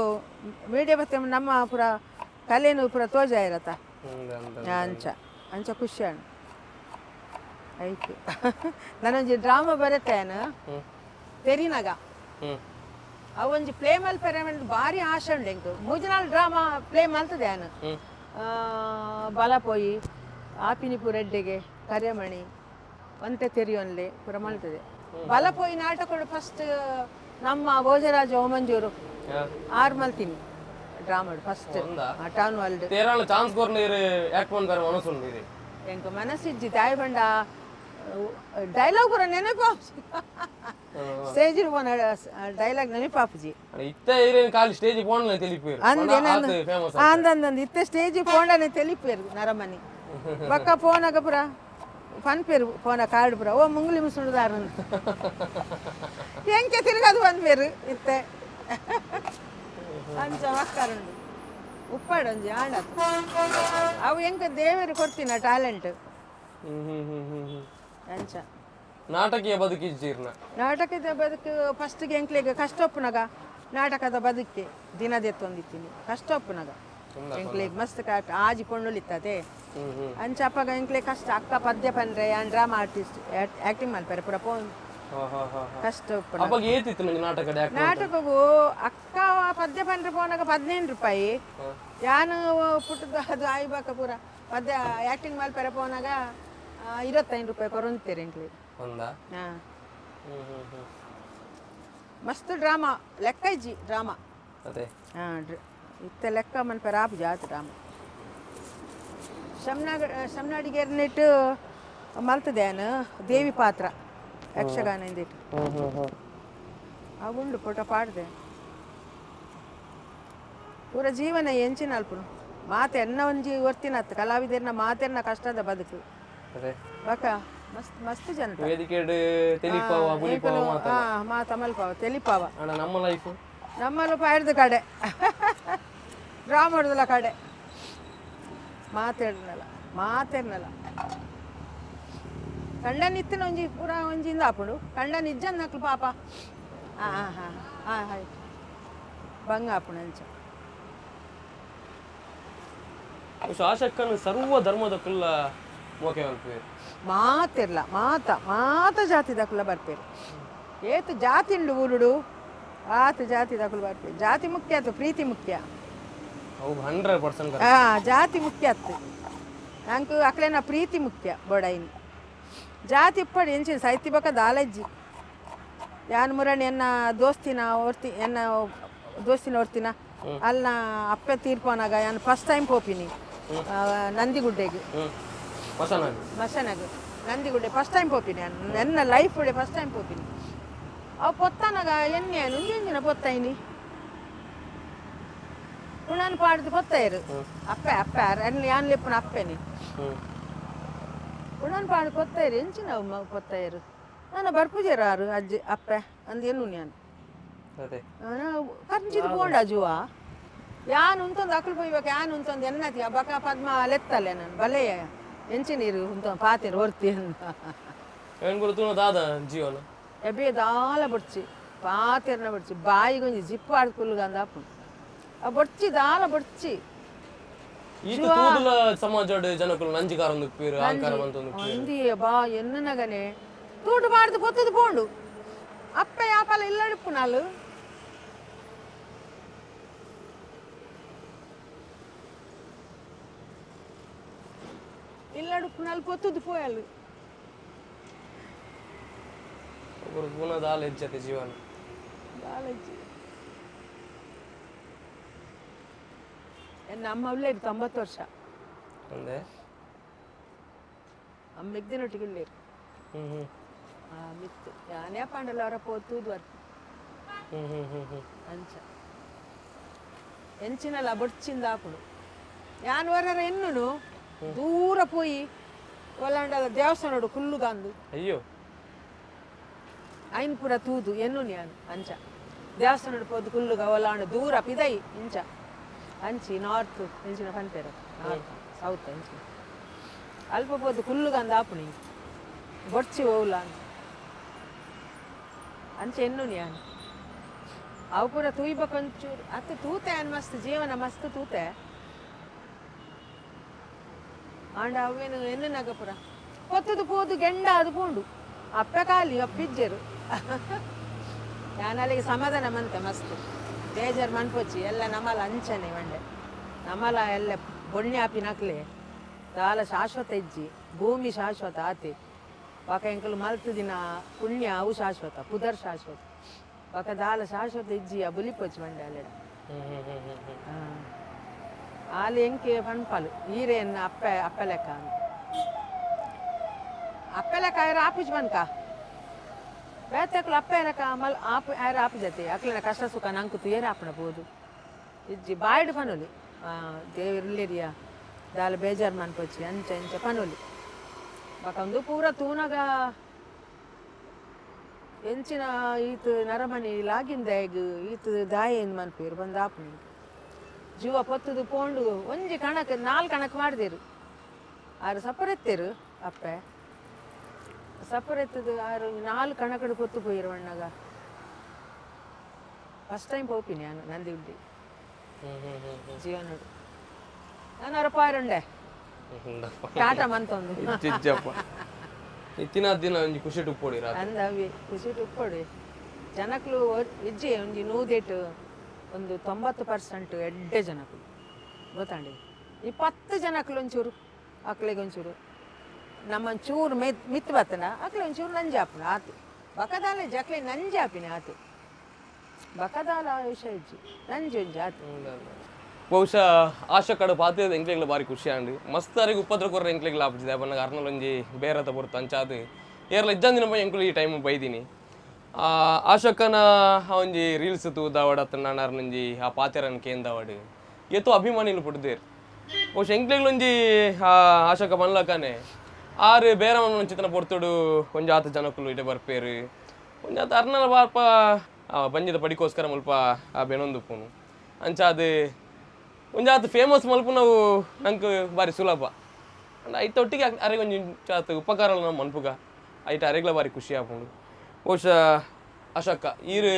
ಮೀಡಿಯಾ ಬತ್ತ ನಮ್ಮ ಪೂರ ಕಲೆನು ಪೂರ ತೋಜ ಇರತ್ತ. ಅಂದ ಅಂದ. ಅಂಚ ಅಂಚ ಖುಷಿ ಆಂಡು ಆಯ್ತು. ನಾನೊಂಜಿ ಡ್ರಾಮಾ ಬರತ್ತೇನು ತೆರಿನಾಗ. ಅವೊಂಜಿ ಪ್ಲೇ ಮಲ್ಪೆರೆ ಭಾರಿ ಆಶೆ ಉಂಡು ಎಂಕ್. ಮೂಜಿನಾಲ್ ಡ್ರಾಮಾ ಪ್ಲೇ ಮಲ್ತದೆ ಆನು. ಬಲ ಪೋಯಿ ಆಪಿನಿಪು ರೆಡ್ಡೆಗೆ ಕರೆಮಣಿ ಒಂತೆ ತೆರಿಯೊನ್ಲೆ ಪೂರ ಮಲ್ತದೆ. ಬಲ ಪೋಯಿ ನಾಟಕಡು ಫಸ್ಟ್ ನಮ್ಮ ಭೋಜರಾಜ ಓಮಂಜೂರು ಆರ್ ಮಲ್ತೀನಿ drama first. Town world. ತೇರಾಳ chance core ನೀರು ಯಾಕೆ ಬಂದಾರೆ ಮನಸ್ಸು ನೀರು. ಎಂಕ್ ಮನಸ್ಸಿಜ್ಜಿ ತಾಯಿ ಬಂಡ ಡೈಲಾಗ್ ಪೂರ ನೆನಪು ಸ್ಟೇಜ್ ಪೋನ ಡೈಲಾಗ್ ನೆನಪಾಪುಜಿ. ಇತ್ತ ಏರೇನು ಖಾಲಿ ಸ್ಟೇಜ್ ಪೋಣ ತಿಳಿಪೇರು. ಫೇಮಸ್. ಅಂದಂದಂದು ಇತ್ತೆ ಸ್ಟೇಜ್ ಪೋಂಡನೆ ತೆಲಿಪೇರು ನರಮನಿ ಬಕ್ಕ ಫೋನಾಗ ಪುರ ಪನ್ಪೇರು ಫೋನ ಕಾರ್ಡ್ ಪುರ ಓ ಮುಂಗ್ಲಿ ಮುಸುಳುದಾರ ಎಂಕೆ ತಿರುಗದು ಪನ್ಪೇರು ಇತ್ತೆ. ಅಂಚ ಮಕ್ಕರುಂಡು ಉಪ್ಪಾಡೊಂಜಿ ಆಂಡ ಅವು ಎಂಕ ದೇವರು ಕೊಡ್ತೀನ ಟ್ಯಾಲೆಂಟ್. ಹ್ಮ್ ಹ್ಮ್ ಹ್ಮ್ ಹ್ಮ್ ಹ್ಮ್ ಅಂಚ. ನಾಟಕೀಯ ಬದುಕಿಜ್ಜೀರ್ನ. ನಾಟಕದ ಬದುಕು ಫಸ್ಟ್ಗೆ ಎಂಕ್ಲೆಗ್ ಕಷ್ಟ ಒಪ್ಪುನಗ ನಾಟಕದ ಬದುಕೆ ದಿನದೆತ್ತೊಂದಿತ್ತೀನಿ ಕಷ್ಟ ಒಪ್ಪುನಗ ಎಂಕ್ಲೆಗ್ ಮಸ್ತ್ ಕಾಟ್ ಆಜಿ ಪೊಣ್ಣುಲಿತ್ತದೆ. ಹ್ಮ್ ಹ್ಮ್ ಅಂಚ ಅಪ್ಪಗ ಎಂಕ್ಲೆ ಕಷ್ಟ ಅಕ್ಕ ಪದ್ಯ ಪನ್ರೆ ಯಾನ್ drama artist acting ಮಲ್ಪೆರೆ ಪೂರ ಪೋನ್. ಹಾ ಹಾ ಹಾ ಹಾ ಕಷ್ಟ ಉಪ್ಪುನ. ಅಪ್ಪಾಗ ಏತಿತ್ತು ನಂಗೆ ನಾಟಕ ಆಕ್ಟ್? ನಾಟಕಗೂ ಅಕ್ಕ ಪದ್ಯ ಪನ್ರೆ ಪೋನಾಗ 15 ರೂಪಾಯಿ ಯಾನು ಪುಟ್ಟದ ಅದು ಆಯ್ಬಾಕ ಪೂರ ಪದ್ಯ ಆ್ಯಕ್ಟಿಂಗ್ ಮಲ್ಪೆರೆ ಪೋನಾಗ 25 ರೂಪಾಯಿ ಕೊರೊಂತೀರಿ ಎಂಕ್ಲೆ. ಒಂದ. ಹಾಂ. ಹ್ಮ್ ಹ್ಮ್ ಹ್ಮ್ ಮಸ್ತ್ ಡ್ರಾಮಾ ಲೆಕ್ಕ ಇಜ್ಜಿ ಡ್ರಾಮಾ. ಅದೇ. ಹಾಂ, ಇತ್ತ ಲೆಕ್ಕ ಮನ್ಪೆರ ಆಪುಜಿ ಆತ್ ಡ್ರಾಮಾ. ಶಮ್ನಾಗ ಶಮ್ನಾಡಿಗೆರ್ನಿಟ್ಟು ಮಲ್ತದೆ ಯಾನು ದೇವಿ ಪಾತ್ರ ಯಕ್ಷಗಾನ ಇಂದಿಟ್ಟು. ಹ್ಮ್ ಹ್ಮ್ ಹ್ಮ್ ಆ ಉಂಡು ಫೋಟೋ ಪಾಡ್ದೆ. ಪೂರ ಜೀವನ ಎಂಚಿನ ಅಲ್ಪುನು ಮಾತೆ ಎನ್ನ ಒಂಜಿ ಒರ್ತಿನತ್ತು ಕಲಾವಿದರ್ನ ಮಾತೆರ್ನ ಕಷ್ಟದ ಬದುಕು. ಅದೇ. ಬಕ ಮಸ್ತ್ ಮಸ್ತ್ ಜನ. ವೇದಿಕೆಡ್ ತೆಲಿಪಾವ ಬುಲಿಪಾವ ಮಾತ. ಹಾ ಮಾತ ಮಲ್ಪಾವ ತೆಲಿಪಾವ. ಅಣ್ಣ ನಮ್ಮ ಲೈಫ್. ನಮ್ಮಲ್ಲೂ ಪಾಡ್ದ ಕಡೆ ಡ್ರಾ ಮಾಡುದಲ್ಲ ಕಡೆ ಮಾತಾಡ್ನಲ್ಲ ಮಾತಾಡ್ನಲ್ಲ ಕಂಡ ನಿತ್ತಿನ ಒಂಜಿ ಪೂರ ಒಂಜಿಂದ ಆಪುಂಡು ಕಂಡ ನಿಜ್ಜನ್ ನಕ್ಲು ಪಾಪ ಆ ಹಾಂ ಹಾಂ ಹಾಂ ಆಯ್ತು ಬಂಗ ಆಪುಂಡು ಅಂಚ. ಶಾಸಕನು ಸರ್ವ ಧರ್ಮದ ಕುಲ್ಲ ಮೋಕೆ ಮಲ್ಪೇರು. ಮಾತಿರ್ಲ ಮಾತ ಮಾತ ಜಾತಿ ದಕುಲ ಬರ್ಪೇರು ಏತು ಜಾತಿ ಉಂಡು ಊರುಡು ಆತ ಜಾತಿ ದಕುಲು ಬರ್ಪೇರು. ಜಾತಿ ಮುಖ್ಯ ಆತು ಪ್ರೀತಿ ಮುಖ್ಯ. ಅವು 100%. ಆ ಜಾತಿ ಮುಖ್ಯ ಆತು ನಂಗೆ ಅಕ್ಲೇನ ಪ್ರೀತಿ ಮುಖ್ಯ ಬೊಡೈನಿ ಜಾತಿ ಇಪ್ಪಡಿ ಎಂಚಿನ ಸಾಹಿತ್ಯ ಬಕ್ಕ ದಾಲಜ್ಜಿ ಯಾನ್ ಮುರಣಿ ಎನ್ನ ದೋಸ್ತಿನ ಒರ್ತಿ ಎನ್ನ ದೋಸ್ತಿನ ಒರ್ತಿನ ಅಲ್ಲ ಅಪ್ಪೆ ತೀರ್ಪೋನಾಗ ಯಾನ್ ಫಸ್ಟ್ ಟೈಮ್ ಪೋಪಿನಿ. ನಂದಿಗುಡ್ಡೆಗೆ. ಮಸನ. ಮಸನಗ್ ನಂದಿಗುಡ್ಡೆ ಫಸ್ಟ್ ಟೈಮ್ ಪೋಪಿನಿ ನಾನು, ನನ್ನ ಲೈಫ್ ಫಸ್ಟ್ ಟೈಮ್ ಪೋಪಿನಿ. ಅವು ಪೊತ್ತನಗ ಎಣ್ಣೆ ಒಂಜೊಂಜಿನ ಪೊತ್ತೈನಿ ಪುಣನ್ ಪಾಡ್ದು ಪೊತ್ತೈರು ಅಪ್ಪೆ ಅಪ್ಪೆ ಎನ್ನ ಯಾನ್ ಲೆಪ್ಪುನ ಅಪ್ಪೆನಿ. ಪುಣನ್ ಪಾಡು ಪೊತ್ತೈರು ಎಂಚಿನ ಅವು ಪೊತ್ತೈರು ನಾನು ಬರ್ಪುಜೇರು ಆರು ಅಜ್ಜಿ ಅಪ್ಪೆ ಅಂದ್ ಎನ್ನು ನಾನು. ಅದೇ. ಕಂಚಿದ ಪೋಂಡ ಜುವ ಯಾನ್ ಉಂತೊಂದು ಅಕ್ಲು ಪೋಯ್ಬೇಕು ಯಾನ್ ಉಂತೊಂದು ಎನ್ನತಿ ಬಕ ಪದ್ಮ ಲೆತ್ತಲೆ ನಾನು ಬಲೆಯ ಎಂಚಿ ನೀರು ಉಂತೊಂದು ಪಾತೆರು ಹೊರ್ತಿ ಅಂತ. ಏನ್ ಗುರುತು ದಾದ ಜೀವನ? ಎಬೆ ದಾಲ ಬೊಡ್ಚಿ ಪಾತೆರ್ನ ಬೊಡ್ಚಿ ಬಾಯಿಗೊಂಜಿ ಜಿಪ್ಪ ಆಡ್ ಕುಲ್ಲುಗಂದ ಆಪುಂಡು ಆ ಬೊಡ್ಚಿ ದಾಲ ಬೊಡ್ಚಿ. ಈತ ತೂದುಲ ಸಮಾಜಡ್ ಜನಕುಲು ನಂಜಿಕಾರ ಒಂದು ಪೀರು ಅಹಂಕಾರ ಮಂತೊಂದು. ಅಂದಿ ಬಾ ಎನ್ನನಗನೆ ತೂಟು ಬಾಡ್ದು ಪೊತ್ತದು ಪೋಂಡು ಅಪ್ಪೆ ಯಾಪಲ ಇಲ್ಲಡುಪ್ಪು ನಾಲು ಇಲ್ಲಡುಪ್ಪು ನಾಲು ಪೊತ್ತದು ಪೋಯಲು. ಒಬ್ಬರು ಪೂನ ದಾಲ ಹೆಚ್ಚತೆ ಜೀವನ. ದಾಲ ಎನ್ನ ಅಮ್ಮ ಉಳ್ಳೇರು 90 ವರ್ಷ. ಅಂದೆ. ಅಮ್ಮ ಮೆಗ್ದಿನೊಟ್ಟಿಗೆ ಉಳ್ಳೇರು. ಹ್ಮ್ ಹ್ಮ್. ಆ ಮಿತ್ತು ಯಾನೇ ಪಾಂಡಲ ಅವರ ಪೋತೂದು ವರ್ತು. ಹ್ಮ್ ಹ್ಮ್ ಹ್ಮ್ ಹ್ಮ್. ಅಂಚ ಎಂಚಿನಲ್ಲ ಬೊಡ್ಚಿಂದ ಆಪುಡು ಯಾನ್ ವರರ ಎನ್ನುನು ದೂರ ಪೋಯಿ ಒಲ್ಲಾಂಡಲ ದೇವಸ್ಥಾನಡು ಕುಲ್ಲುಗಂದು. ಅಯ್ಯೋ. ಐನ್ ಪೂರ ತೂದು ಎನ್ನುನು ಯಾನ್ ಅಂಚ ದೇವಸ್ಥಾನಡು ಪೋದು ಕುಲ್ಲುಗ ಒಲ್ಲಾಂಡ ದೂರ ಪಿದೈ ಇಂಚ ಅಂಚಿ ನಾರ್ತ್ ಎಂಚಿನ ಪನ್ಪೇರು ನಾರ್ತ್ ಸೌತ್ ಅಂಚಿ ಅಲ್ಪ ಪೋದು ಕುಲ್ಲುಗಂದು ಆಪುಣಿ ಬೊಡ್ಚಿ ಓವುಲ ಅಂದ್ ಅಂಚ ಎನ್ನುನು ಯಾನ್ ಅವು ಪೂರ ತೂಯ್ಬೇಕೊಂಚೂರು ಅತ್ತ ತೂತೆ ಅನ್ ಮಸ್ತ್ ಜೀವನ ಮಸ್ತ್ ತೂತೆ ಆಂಡ ಅವೇನು ಎನ್ನುನಾಗ ಪೂರ ಪೊತ್ತದು ಪೋದು ಗೆಂಡ ಅದು ಪೋಂಡು ಅಪ್ಪೆ ಖಾಲಿ ಅಪ್ಪಿಜ್ಜರು ಯಾನ್ ಅಲ್ಲಿಗೆ ಸಮಾಧಾನ ಮಂತೆ ಮಸ್ತ್ ಬೇಜಾರು ಮನ್ಪೊಚ್ಚಿ ಎಲ್ಲ ನಮ್ಮಲ ಅಂಚನೆ ಮಂಡೆ ನಮ್ಮಲ ಎಲ್ಲ ಬೊಣ್ಣೆ ಆಪಿನಕ್ಲೆ ದಾಲ ಶಾಶ್ವತ ಇಜ್ಜಿ ಭೂಮಿ ಶಾಶ್ವತ ಆತಿ ಬಕ ಎಂಕಲು ಮಲ್ತು ದಿನ ಪುಣ್ಯ ಅವು ಶಾಶ್ವತ ಪುದರ್ ಶಾಶ್ವತ ಬಕ ದಾಲ ಶಾಶ್ವತ ಇಜ್ಜಿ ಆ ಬುಲಿಪೊಚ್ಚಿ ಮಂಡೆ ಅಲ್ಲೆಡ. ಹ್ಮ್ ಹ್ಮ್ ಹ್ಮ್ ಹ್ಮ್ ಹ್ಮ್. ಆಲಿ ಎಂಕೆ ಪನ್ಪಲು ಈರೇನ್ ಅಪ್ಪೆ ಅಪ್ಪೆ ಲೆಕ್ಕ ಅಂತ ಅಪ್ಪೆ ಲೆಕ್ಕ ಆಯ್ರ ಆಪಿಜ್ ಬನ್ಕ ಬೇತೆಕ್ಲು ಅಪ್ಪೆ ಲೆಕ್ಕ ಮಲ್ ಆಪ್ ಆಯ್ರ ಆಪಿಜತೆ ಅಕ್ಲೆನ ಕಷ್ಟ ಸುಖ ನಂಕು ತುಯೇರ ಆಪಣ ಬೋದು ಇಜ್ಜಿ ಬಾಯ್ಡ್ ಪನೊಲಿ ದೇವಿರ್ಲಿರಿಯ ದಾಲ ಬೇಜಾರು ಮನ್ಪೊಚ್ಚಿ ಅಂಚ ಇಂಚ ಪನೊಲಿ ಬಕ ಒಂದು ಪೂರ ತೂನಗ ಎಂಚಿನ ಈತ್ ನರಮನಿ ಲಾಗಿಂದ ಈತ್ ದಾಯೇನ್ ಮನ್ಪೇರು ಬಂದು ಆಪುನಿ ಜೀವ ಪೊತ್ತದು ಪೋಂಡು ಒಂಜಿ ಕಣಕ್ ನಾಲ್ ಕಣಕ್ ಮಾಡಿದೇರು ಆರು ಸಪರೆತ್ತೇರು ಅಪ್ಪೆ ಸಪರೆತ್ತದು ಆರು ನಾಲ್ ಕಣಕಡು ಪೊತ್ತು ಪೋಯಿರು ಅಣ್ಣಗ ಫಸ್ಟ್ ಟೈಮ್ ಪೋಪಿನಿ ನಾನು ನಂದಿ ಉಡ್ಡಿ. ಹ್ಮ್ ಹ್ಮ್ ಹ್ಮ್ ಹ್ಮ್. ಜೀವನಡು ನಾನು ಅವರ ಪಾರುಂಡೆ. ಹ್ಮ್. ಟಾಟಾ ಮಂತೊಂದು. ಇಜ್ಜಪ್ಪ ಇತ್ತಿನ ದಿನ ಒಂಜಿ ಖುಷಿ ಉಪ್ಪೊಡಿ ರಾತ್ರಿ. ಅಂದ ಅವಿ ಖುಷಿ ಉಪ್ಪೊಡಿ ಜನಕ್ಲು ಇಜ್ಜಿ ಒಂಜಿ ನೂದೆಟ್ ಒಂದು 90% ಎಡ್ಡೆ ಜನಕ್ಲು ಗೊತ್ತಾಂಡಿ ಈ 10 ಜನಕ್ಲು ಒಂಚೂರು ಅಕ್ಲೆಗೆ ಒಂಚೂರು ನಮ್ಮೊಂಚೂರು ಮಿತ್ ಬತ್ತನ ಅಕ್ಲೆ ಒಂಚೂರು ನಂಜಾಪುನ ಆತು ಬಕದಾಲ ಜಕ್ಲೆ ನಂಜಾಪಿನ ಆತು ಬಕದಾಲ ವಿಷಯ ಇಜ್ಜಿ ನಂಜಿ ಒಂಜಿ ಆತು. ಬಹುಶಃ ಆಶಾ ಕಡೆ ಪಾತ್ರದ ಎಂಕ್ಲೆಗ್ಲ ಬಾರಿ ಖುಷಿ ಆಂಡ್ ಮಸ್ತ್ ಅರಿಗೆ ಉಪದ್ರ ಕೊರ್ರ ಎಂಕ್ಲೆಗ್ಲ ಆಪುಜಿ ಅಪನಗ ಅರ್ನಲ್ ಒಂಜಿ ಬೇರತ ಬೊರ್ತು ಅಂಚಾದ್ ಏರ್ಲ ಇಜ್ಜಂದಿನ ಪೋಯಿ ಎಂಕುಲು ಈ ಟೈಮ್ ಬೈದಿನಿ ಆ ಆಶಕ್ಕನ ಆ ಒಂಜಿ ರೀಲ್ಸ್ ತೂದಾವಡ್ ಅತ್ತ ನಾನಾರ್ನೊಂಜಿ ಆ ಪಾತೆರನ್ ಕೇಂದಾವಡ್ ಏತೋ ಅಭಿಮಾನಿಲು ಪುಡ್ದೇರ್ ಬಹುಶಃ ಎಂಕ್ಲೆಗ್ಲ ಒಂಜಿ ಆ ಆಶಕ ಬನ್ಲಕನೆ ಆರು ಬೇರೆ ಒಂಚಿತನ ಪೊರ್ತುಡು ಒಂಜಿ ಆತ ಜನಕುಲು ಇಡೆ ಬರ್ಪೇರು ಒಂಜಿ ಆತ ಅರ್ನಲ ಬಾರ್ಪ ಆ ಬಂಜಿದ ಪಡಿಕೋಸ್ಕರ ಮುಲ್ಪ ಆ ಬೆನೊಂದು ಪೋನು ಅಂಚಾದ್ ಒಂಜಾತ್ ಫೇಮಸ್ ಮಲ್ಪು ನಾವು ನಂಗೆ ಬಾರಿ ಸುಲಭ ಅಂಡ್ ಐತ ಒಟ್ಟಿಗೆ ಅರೆಗ್ ಒಂಜಿ ಚಾತ್ ಉಪಕಾರ ನಮ್ಮ ಮನ್ಪುಗ ಐಟ ಅರೆಗ್ಲ ಬಾರಿ ಖುಷಿ ಆಪುಂಡು. ಬಹುಶಃ ಅಶಕ್ಕ ಈರ್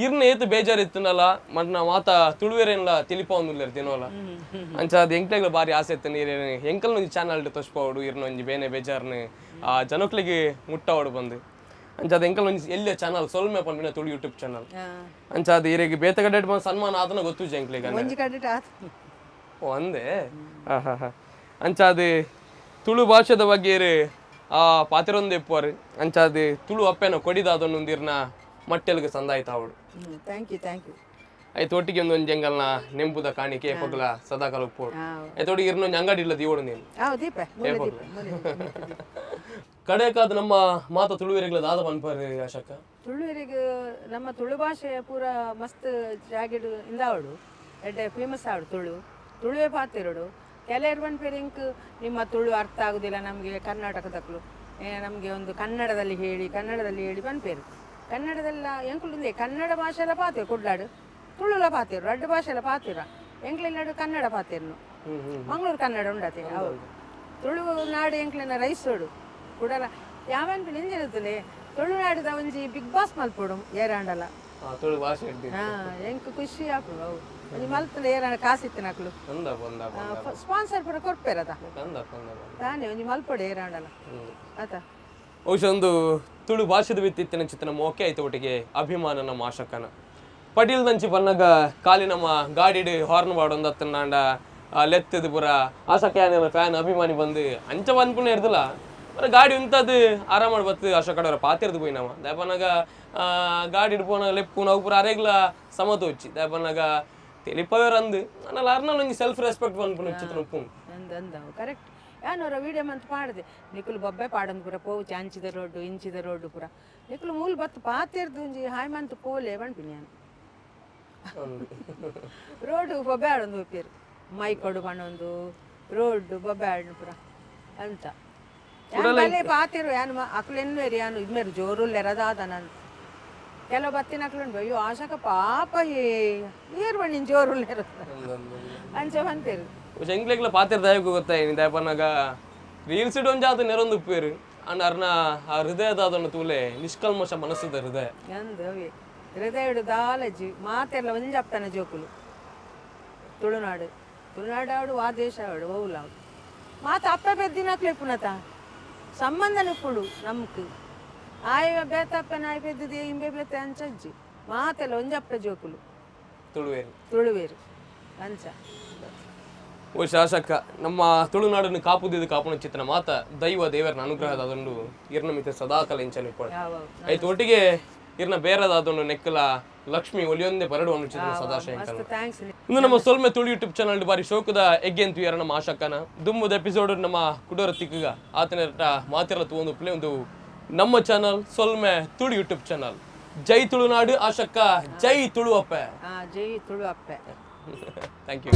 ಈರ್ನ ಏತ್ ಬೇಜಾರು ಇತ್ತನಲ್ಲ ಮನ್ನ ಮಾತ ತುಳುವೆರೇನ್ಲ ತಿಳಿಪಾವೊಂದುಲ್ಲೆರ್ ದಿನೋಲ ಅಂಚಾದ್ ಎಂಕ್ಲೆಗ್ಲ ಬಾರಿ ಆಸೆ ಇತ್ತು ನೀರ್ ಎಂಕಲ್ನ ಒಂಜಿ ಚಾನಲ್ ತೊಸ್ಪಾವಡು ಈರ್ನ ಒಂಜಿ ಬೇನೆ ಬೇಜಾರ್ನ ಆ ಜನಕ್ಲೆಗ್ ಮುಟ್ಟಾವಡು ಬಂದು ಅಂಚಾದ್ ಎಂಕಲ್ ಒಂಜಿ ಎಲ್ಲಿಯ ಚಾನಲ್ ಸೊಲ್ಮೆ ಪನ್ಪಿನ ತುಳು ಯೂಟ್ಯೂಬ್ ಚಾನಲ್ ಅಂಚಾದ್ ಈರೆಗ್ ಬೇತೆ ಕಡೆ ಬಂದ್ ಸನ್ಮಾನ ಆತನ ಗೊತ್ತುಜಿ ಎಂಕ್ಲೆಗ್ ಅನ್ನ. ಒಂಜಿ ಕಡೆ ಆತು. ಓ ಅಂದೆ ಅಂಚಾದ್ ತುಳು ಭಾಷೆದ ಬಗ್ಗೆ ಇರು ಆ ಪಾತಿರೊಂದು ಎಪ್ಪುವಾರು ಅಂಚಾದ್ ತುಳು ಅಪ್ಪೆನ ಕೊಡಿದಾದೊಂದಿರ್ನ ಮಟ್ಟೆಲ್ಗೆ ಸಂದಾಯ್ತ ಅವಳು. Thank you thank you. ಐತ ಒಟ್ಟಿಗೆ ಒಂದು ಒಂಜಿ ಎಂಗಲ್ನ ನೆಂಪುದ ಕಾಣಿಕೆ ಏಪಗ್ಲ ಸದಾಕಾಲ ಉಪ್ಪೋಡು. ಐತ ಒಟ್ಟಿಗೆ ಇರ್ನೊಂಜಿ ಅಂಗಡಿ ಇಲ್ಲ ದೀವೋಡು ನೀನು. ಅವು ದೀಪ, ಮೂಲೆ ದೀಪ, ಮೂಲೆ ದೀಪ. ಕಡೆಕಾದ ನಮ್ಮ ಮಾತ ತುಳುವೆರೆಗ್ಲ ದಾದ ಪನ್ಪರ್ ಆಶಕ್ಕ? ತುಳುವರಿಗೆ ನಮ್ಮ ತುಳು ಭಾಷೆ ಪೂರ ಮಸ್ತ್ ಜಾಗೆಡ್ ಇಂದಾವಡು, ಎಡ್ಡೆ ಫೇಮಸ್ ಆವಡು. ತುಳು ತುಳುವೇ ಪಾತಿರೋಡು. ಕೆಲವರು ಪನ್ಪೆರ್ ಇಂಕ್ ನಿಮ್ಮ ತುಳು ಅರ್ಥ ಆಗುದಿಲ್ಲ ನಮಗೆ, ಕರ್ನಾಟಕದಕ್ಲು ನಮಗೆ ಒಂದು ಕನ್ನಡದಲ್ಲಿ ಹೇಳಿ, ಕನ್ನಡದಲ್ಲಿ ಹೇಳಿ ಪನ್ಪೇರು. ಕನ್ನಡದಲ್ಲ ಎಂಕುಲು ಕನ್ನಡ ಭಾಷೆಲ ಪಾತೆರು, ಕುಡ್ಲಾಡು ತುಳುಲ ಪಾತೆರು, ರಡ್ಡು ಭಾಷೆಲ ಪಾತಿರ. ಎಂಕ್ಲೆಲ್ಲಾಡು ಕನ್ನಡ ಪಾತೆರ್ನು, ಮಂಗಳೂರು ಕನ್ನಡ ಉಂಡತೆ ಹೌದು. ತುಳುನಾಡು ಎಂಕ್ಲೆನ ರೈಸೋಡು ಕುಡಲ ಯಾವನ್ ನಿಂಜಿರುತ್ತಲೆ. ತುಳುನಾಡುದ ಒಂಜಿ ಬಿಗ್ ಬಾಸ್ ಮಲ್ಪೊಡು ಏರಾಂಡಲ. ತುಳು ಭಾಷೆ ಇಡ್ಡಿ. ಹಾ, ಎಂಕ್ ಖುಷಿ ಆಪುಂಡು ಅವು. ಒಂಜಿ ಮಲ್ತುಂಡ ಏರಾಂಡ ಕಾಸಿತ್ತಿನಕ್ಲು ಅಂದಪ್ಪ ಅಂದಪ್ಪ. ಸ್ಪಾನ್ಸರ್ ಪೂರ ಕೊರ್ಪೆರದ. ಅಂದಪ್ಪ ಅಂದಪ್ಪ. ತಾನೇ ಒಂಜಿ ಮಲ್ಪೊಡು ಏರಾಂಡಲ ಆತ. ಬಹುಶಃ ಒಂದು ತುಳು ಭಾಷೆದ ಬಿತ್ತಿತ್ತಿನ ಚಿತ್ತನ ಮೋಕೆ ಆಯ್ತು ಒಟ್ಟಿಗೆ ಅಭಿಮಾನ ನಮ್ಮ ಆಶಕ್ಕನ. ಪಟೀಲ್ ದಂಚಿ ಪನ್ನಗ ಖಾಲಿ ನಮ್ಮ ಗಾಡಿಡ್ ಹಾರ್ನ್ ಬಾಡೊಂದು ಅತ್ತನಾಂಡ ಲೆತ್ತದು ಪೂರ ಆಶಕ್ಕ ಯಾನೆಲ್ಲ ಫ್ಯಾನ್ ಅಭಿಮಾನಿ ಬಂದು ಅಂಚ ಪನ್ಪುನ ಇರ್ದಿಲ್ಲ ಬರ. ಗಾಡಿ ಉಂತದು ಆರಾಮ ಬತ್ತು ಆಶಕ್ಕಡವರ ಪಾತಿರ್ದು ಪೋಯಿ ನಮ್ಮ ದಾಯಪನಾಗ ಗಾಡಿಡ್ ಪೋನ ಲೆಪ್ಪು ನಾವು ಪೂರ ಅರೆಗ್ಲ ಸಮತೋಚಿ ದಾಯಪನಾಗ ತೆಲಿಪವೇರ್ ಅಂದು ಅನ್ನಲ್ಲ. ಅರ್ನಲ್ ಒಂಜಿ ಸೆಲ್ಫ್ ರೆಸ್ಪೆಕ್ಟ್ ಪನ್ಪುನ ಚಿತ್ತನ ಉಪ್ಪು. ಅಂದ್ ಅಂದವು ಕರೆಕ್ಟ್. ಯಾನೋರ ವೀಡಿಯೋ ಮಂತ್ ಪಾಡ್ದೆ, ನಿಕುಲು ಬೊಬ್ಬೆ ಪಾಡಂದು ಪೂರ ಪೋವು, ಅಂಚಿದ ರೋಡು ಇಂಚಿದ ರೋಡು ಪೂರ ನಿಕುಲು ಮೂಲು ಬತ್ತು ಪಾತಿರ್ದು ಒಂಜಿ ಹಾಯ್ ಮಂತ್ ಪೋಲೆ ಪನ್ಪಿನಿ ಯಾನ್. ರೋಡು ಬೊಬ್ಬೆ ಆಡೊಂದು ಹೋಗ್ಪೇರು, ಮೈಕೊಡು ಪಣೊಂದು ರೋಡ್ ಬೊಬ್ಬೆ ಆಡೋಣ ಪೂರ ಅಂತ. ಯಾನ್ ಬಲೆ ಪಾತಿರು, ಯಾನ್ ಅಕ್ಲು ಎನ್ನುವೇರು ಯಾನು ಇದ್ಮೇರು ಜೋರುಲ್ಲೆರದಾದ ನಾನು. ಕೆಲವು ಬತ್ತಿನ ಅಕ್ಲು ಉಂಟು, ಅಯ್ಯೋ ಆಶಕ ಪಾಪ ಏರ್ ಬಣ್ಣಿನ ಜೋರುಲ್ಲೆರ ಅಂಚ ಬಂತೇರು. ಎಂಕ್ಲೆಗ್ಲ ಪಾತೆರ್ ದಯಕು ಗೊತ್ತಾಯಿನಿ ದಯಪನಾಗ ರೀಲ್ಸ್ ಒಂಜಾತ ನೆರೊಂದು ಉಪ್ಪೇರು ಅಂಡ್ ಅರ್ನ ಆ ಹೃದಯದಾದನ್ನು ತೂಲೆ, ನಿಷ್ಕಲ್ಮಶ ಮನಸ್ಸುದ ಹೃದಯ. ಅಂದ್ ಅವೇ ಹೃದಯಡು ದಾಲಜಿ ಮಾತೆಲ್ಲ ಒಂಜಪ್ಪನ ಜೋಕುಲು. ತುಳುನಾಡು ತುಳುನಾಡು ಆಡು, ಆ ದೇಶ ಆಡು, ಓವುಲಾಡು ಮಾತ ಅಪ್ಪ ಪೆದ್ದಿನಕ್ಲೆ ಪುನತ ಸಂಬಂಧ ನಿಪ್ಪುಡು ನಮ್ಕ್. ಆಯ ಬೇತಪ್ಪನ ಆಯ ಪೆದ್ದಿದೆ ಇಂಬೆ ಬೇತೆ ಅಂಚಜ್ಜಿ, ಮಾತೆಲ್ಲ ಒಂಜಪ್ಪ ಜೋಕುಲು. ತುಳುವೇರು. ತುಳುವೇರು ಅಂಚ. ಓ ಶಾಸಕ ನಮ್ಮ ತುಳುನಾಡನ್ನು ಕಾಪುದಿದ್ದು ಕಾಪುನ ಚಿತ್ತನ ಮಾತ ದೈವ ದೇವರನ ಅನುಗ್ರಹದ ಅದೊಂದು ಇರ್ನ ಮಿತ ಸದಾಕಾಲ ಇಂಚನೆ ಇಪ್ಪಡು. ಯಾವ. ಆಯ್ತು, ಒಟ್ಟಿಗೆ ಇರ್ನ ಬೇರೆದಾದೊಂದು ನೆಕ್ಕಲ ಲಕ್ಷ್ಮಿ ಒಲಿಯೊಂದೇ ಪರಡು ಚಿತ್ರ ಸದಾಶಯ. ಮಸ್ತ್ thanks. ಇನ್ನು ನಮ್ಮ ಸೊಲ್ಮೆ ತುಳು ಯೂಟ್ಯೂಬ್ ಚಾನಲ್ ಬಾರಿ ಶೋಕದ ಎಗ್ಗೆ ಅಂತ ಯಾರ ನಮ್ಮ ಆಶಕ್ಕನ. ದುಮ್ಮದ ಎಪಿಸೋಡ್ ನಮ್ಮ ಕುಡೋರ ತಿಕ್ಕಗ ಆತನ ಮಾತಿರ ತೂವೊಂದು ಪ್ಲೇ ಒಂದು ನಮ್ಮ ಚಾನಲ್ ಸೊಲ್ಮೆ ತುಳು ಯೂಟ್ಯೂಬ್ ಚಾನಲ್. ಜೈ ತುಳುನಾಡು ಆಶಕ್ಕ, ಜೈ ತುಳು ಅಪ್ಪೆ. ಹಾ, ಜೈ ತುಳು ಅಪ್ಪೆ. Thank you.